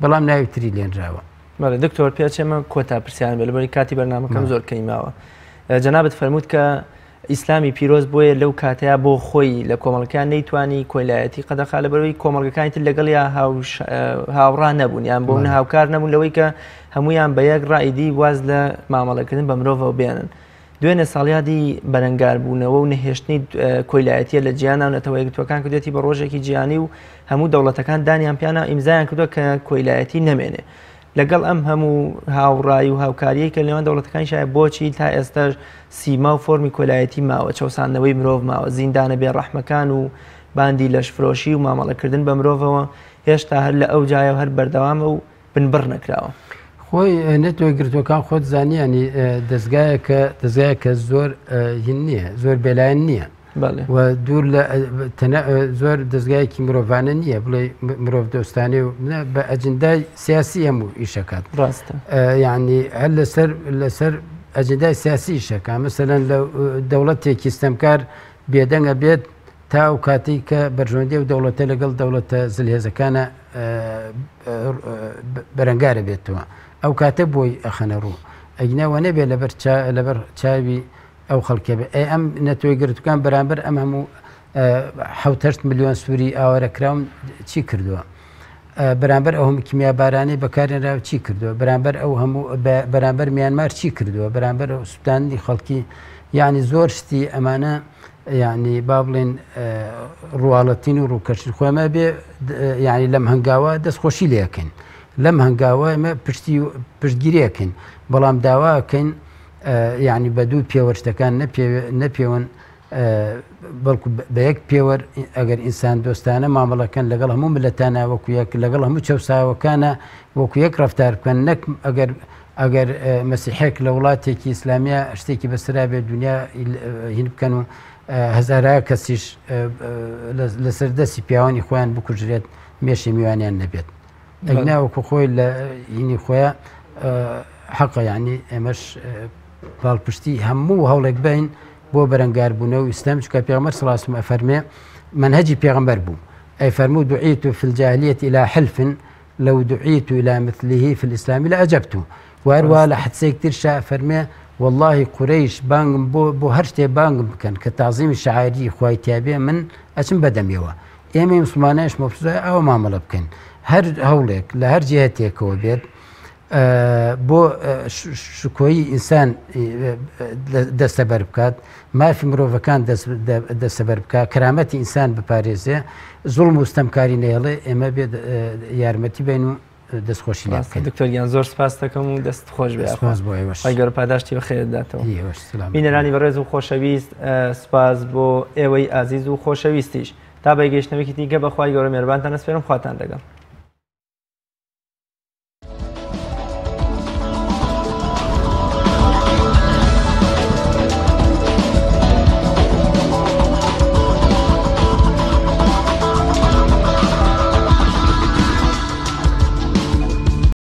B: بەڵام ناوی تری لێنراوە.
A: بەڵێ دکتۆر پێچێمە کۆتا پرسیارم بێ لەبەری کاتی بەرنامەکەم زۆر کەمی ماوە جەنابت فەرمووت کە ئیسلامی پیرۆز بۆیە لەو کاتەیە بۆ خۆی لە کۆمەڵەکان نەیتوانی کۆیلایەتی قەدەخا لەبەرەوەی کۆمەڵگەکانی تر لەگەڵیا هاوڕا نەبوون یان بۆ من هاوکار نەبوون لەوەی کە هەمویان بە یەک ڕائیدی واز لە مامەڵەکردن بە مرۆڤەوە بێنن دوێنێ ساڵیادی بەرەنگاربوونەوە و نەهێشتنی کۆیلایەتیە لە جیهانا و نەتەوە یەکگرتووەکان کردێتی بە ڕۆژێکی جیهانی و هەموو دەوڵەتەکان دانیان پیانا ئیمزایان کردووە کە کۆیلایەتی نەمێنێ. لەگەڵ ئەم هەموو هاوڕایی و هاوکاریەی کە لەنێوان دەوڵەتەکانی شایە بۆچی تا ئێستاش سیما و فۆرمی کۆیلایەتی ماوە، چەوساندنەوەی مرۆڤ ماوە، زیندانە بێڕەحمەکان و باندی لەشفرۆشی و مامەڵەکردن بە مرۆڤەوە هێشتا هەر لە ئەوجایە و هەر بەردەوامە و بنبڕ نەکراوە.
B: خۆی نەتەوە یەکگرتووەکان خۆت زانیانی دەزگایەکە دەزگایەکە زۆر هین نییە زۆر بێلایەن نییە و دوور لە زۆر دەزگایەکی مرۆڤانە نییە بڵێ مرۆڤ دۆستانێ و بە ئەجندای سیاسی هەموو ئیشەکات
A: ڕاستە
B: یعنی هەر لەسەر لەسەر ئەجندای سیاسی ئیشەکە مەسەلەن لە دەوڵەتێکی ستەمکار بێدەنگە بێت تا ئەو کاتەی کە بەرژەوەندی ئەو دەوڵەتە لەگەڵ دەوڵەتە زلهێزەکانە بەرەنگارە بێتەوە ئەو کاتە بۆی ئەخەنە ڕوو ئەگینا وە نەبێ لەبەر لەبەر چاوی ئەو خەڵکە بێ ئەی ئەم نەتەوەی گرتوکان بەرامبەر ئەم هەموو حوتەشت میلیۆن سووری ئاوارە کراون چی کردووە؟ بەرامبەر ئەو هەموو کیمیابارانەی بەکارهێنراوە چی کردووە بەرامبەر ئەو هەموو بەرامبەر میانمار چی کردووە بەرامبەر ئەو سوتاندنی خەڵکی یعنی زۆر شتی ئەمانە یعنی با بڵێن ڕواڵەتین و ڕووکەشن خۆمە بێ یعنی لەم هەنگاوە دەستخۆشی لەکەین لەم هەنگاوە ئێمە پشتی پشتگیریەکەین بەڵام داواکەین یعنی بە دوو پێوەر شتەکان نەپێون بەڵکو بە یەک پێوەر ئەگەر ئینسان دۆستانە مامەڵەکەن لەگەڵ هەموو ملەتانە وەکو یەک لەگەڵ هەموو چەساوەکانە وەکو یەک ڕفتار بکەن نەک ئەگەر ئەگەر مەسیحێک لە وڵاتێکی ئیسلامیە شتێکی بەسرا بێت دنیا هین بکەن و هەزارا کەسیش لەسەر دەستی پیاوانی خۆیان بکوژرێت مێشی میوانیان نەبێت ئەگنا وەکو خۆی لە هینی خۆیان حەقە یعنی ئێمەش پاڵپشتی هەموو هەوڵێک بین بۆ بەرەنگاربوونەوە ئیسلام چکە پێغەمبەر صلی الله علیه و ئەفەرمێ منهجی پێغەمبەر بوو ئەی فەرموو دعیت في الجاهلیة إلى حلف لو دعیت إلى مثله في الإسلام لأجبت وهروە لە حدسێک ترشا فەرمێ واللهی قورەیش بانگم بۆ بۆ هەر شتێ بانگم بکەن کە تازیمی شعاری خوای تیابێ من ئەچم بەدەمیەوە ئێمەی مسلمانانش مەفروزە ئەوە مامەڵە بکەین هەر هەوڵێک لە هەر جهتێکەوە بێت بۆ شکۆی ئینسان دەستەبەر بکات مافی مرۆڤەکان دەستەبەر بکات کەرامەتی ئینسان بپارێزێ زوڵم و ستەمکاری نەهێڵێ ئێمە بێت یارمەتی بین و دەستخۆشی لێ بکەین.
A: دکتۆر گیان زۆر سپاس دەکەم و دەست خۆش بێ.
B: سپاس بۆ ئێوەش.
A: خوای گەورە پاداشتی بەخێرت داتەوە.
B: ئێوەش سلام.
A: بینەرانی بەڕێز و خۆشەویست سپاس بۆ ئێوەی ئازیز و خۆشەویستیش. تا بەگەیشتنەوەیەکی دیکە بە خوای گەورە مێرەبانتان ئەسپێرم خواتان لەگەڵ.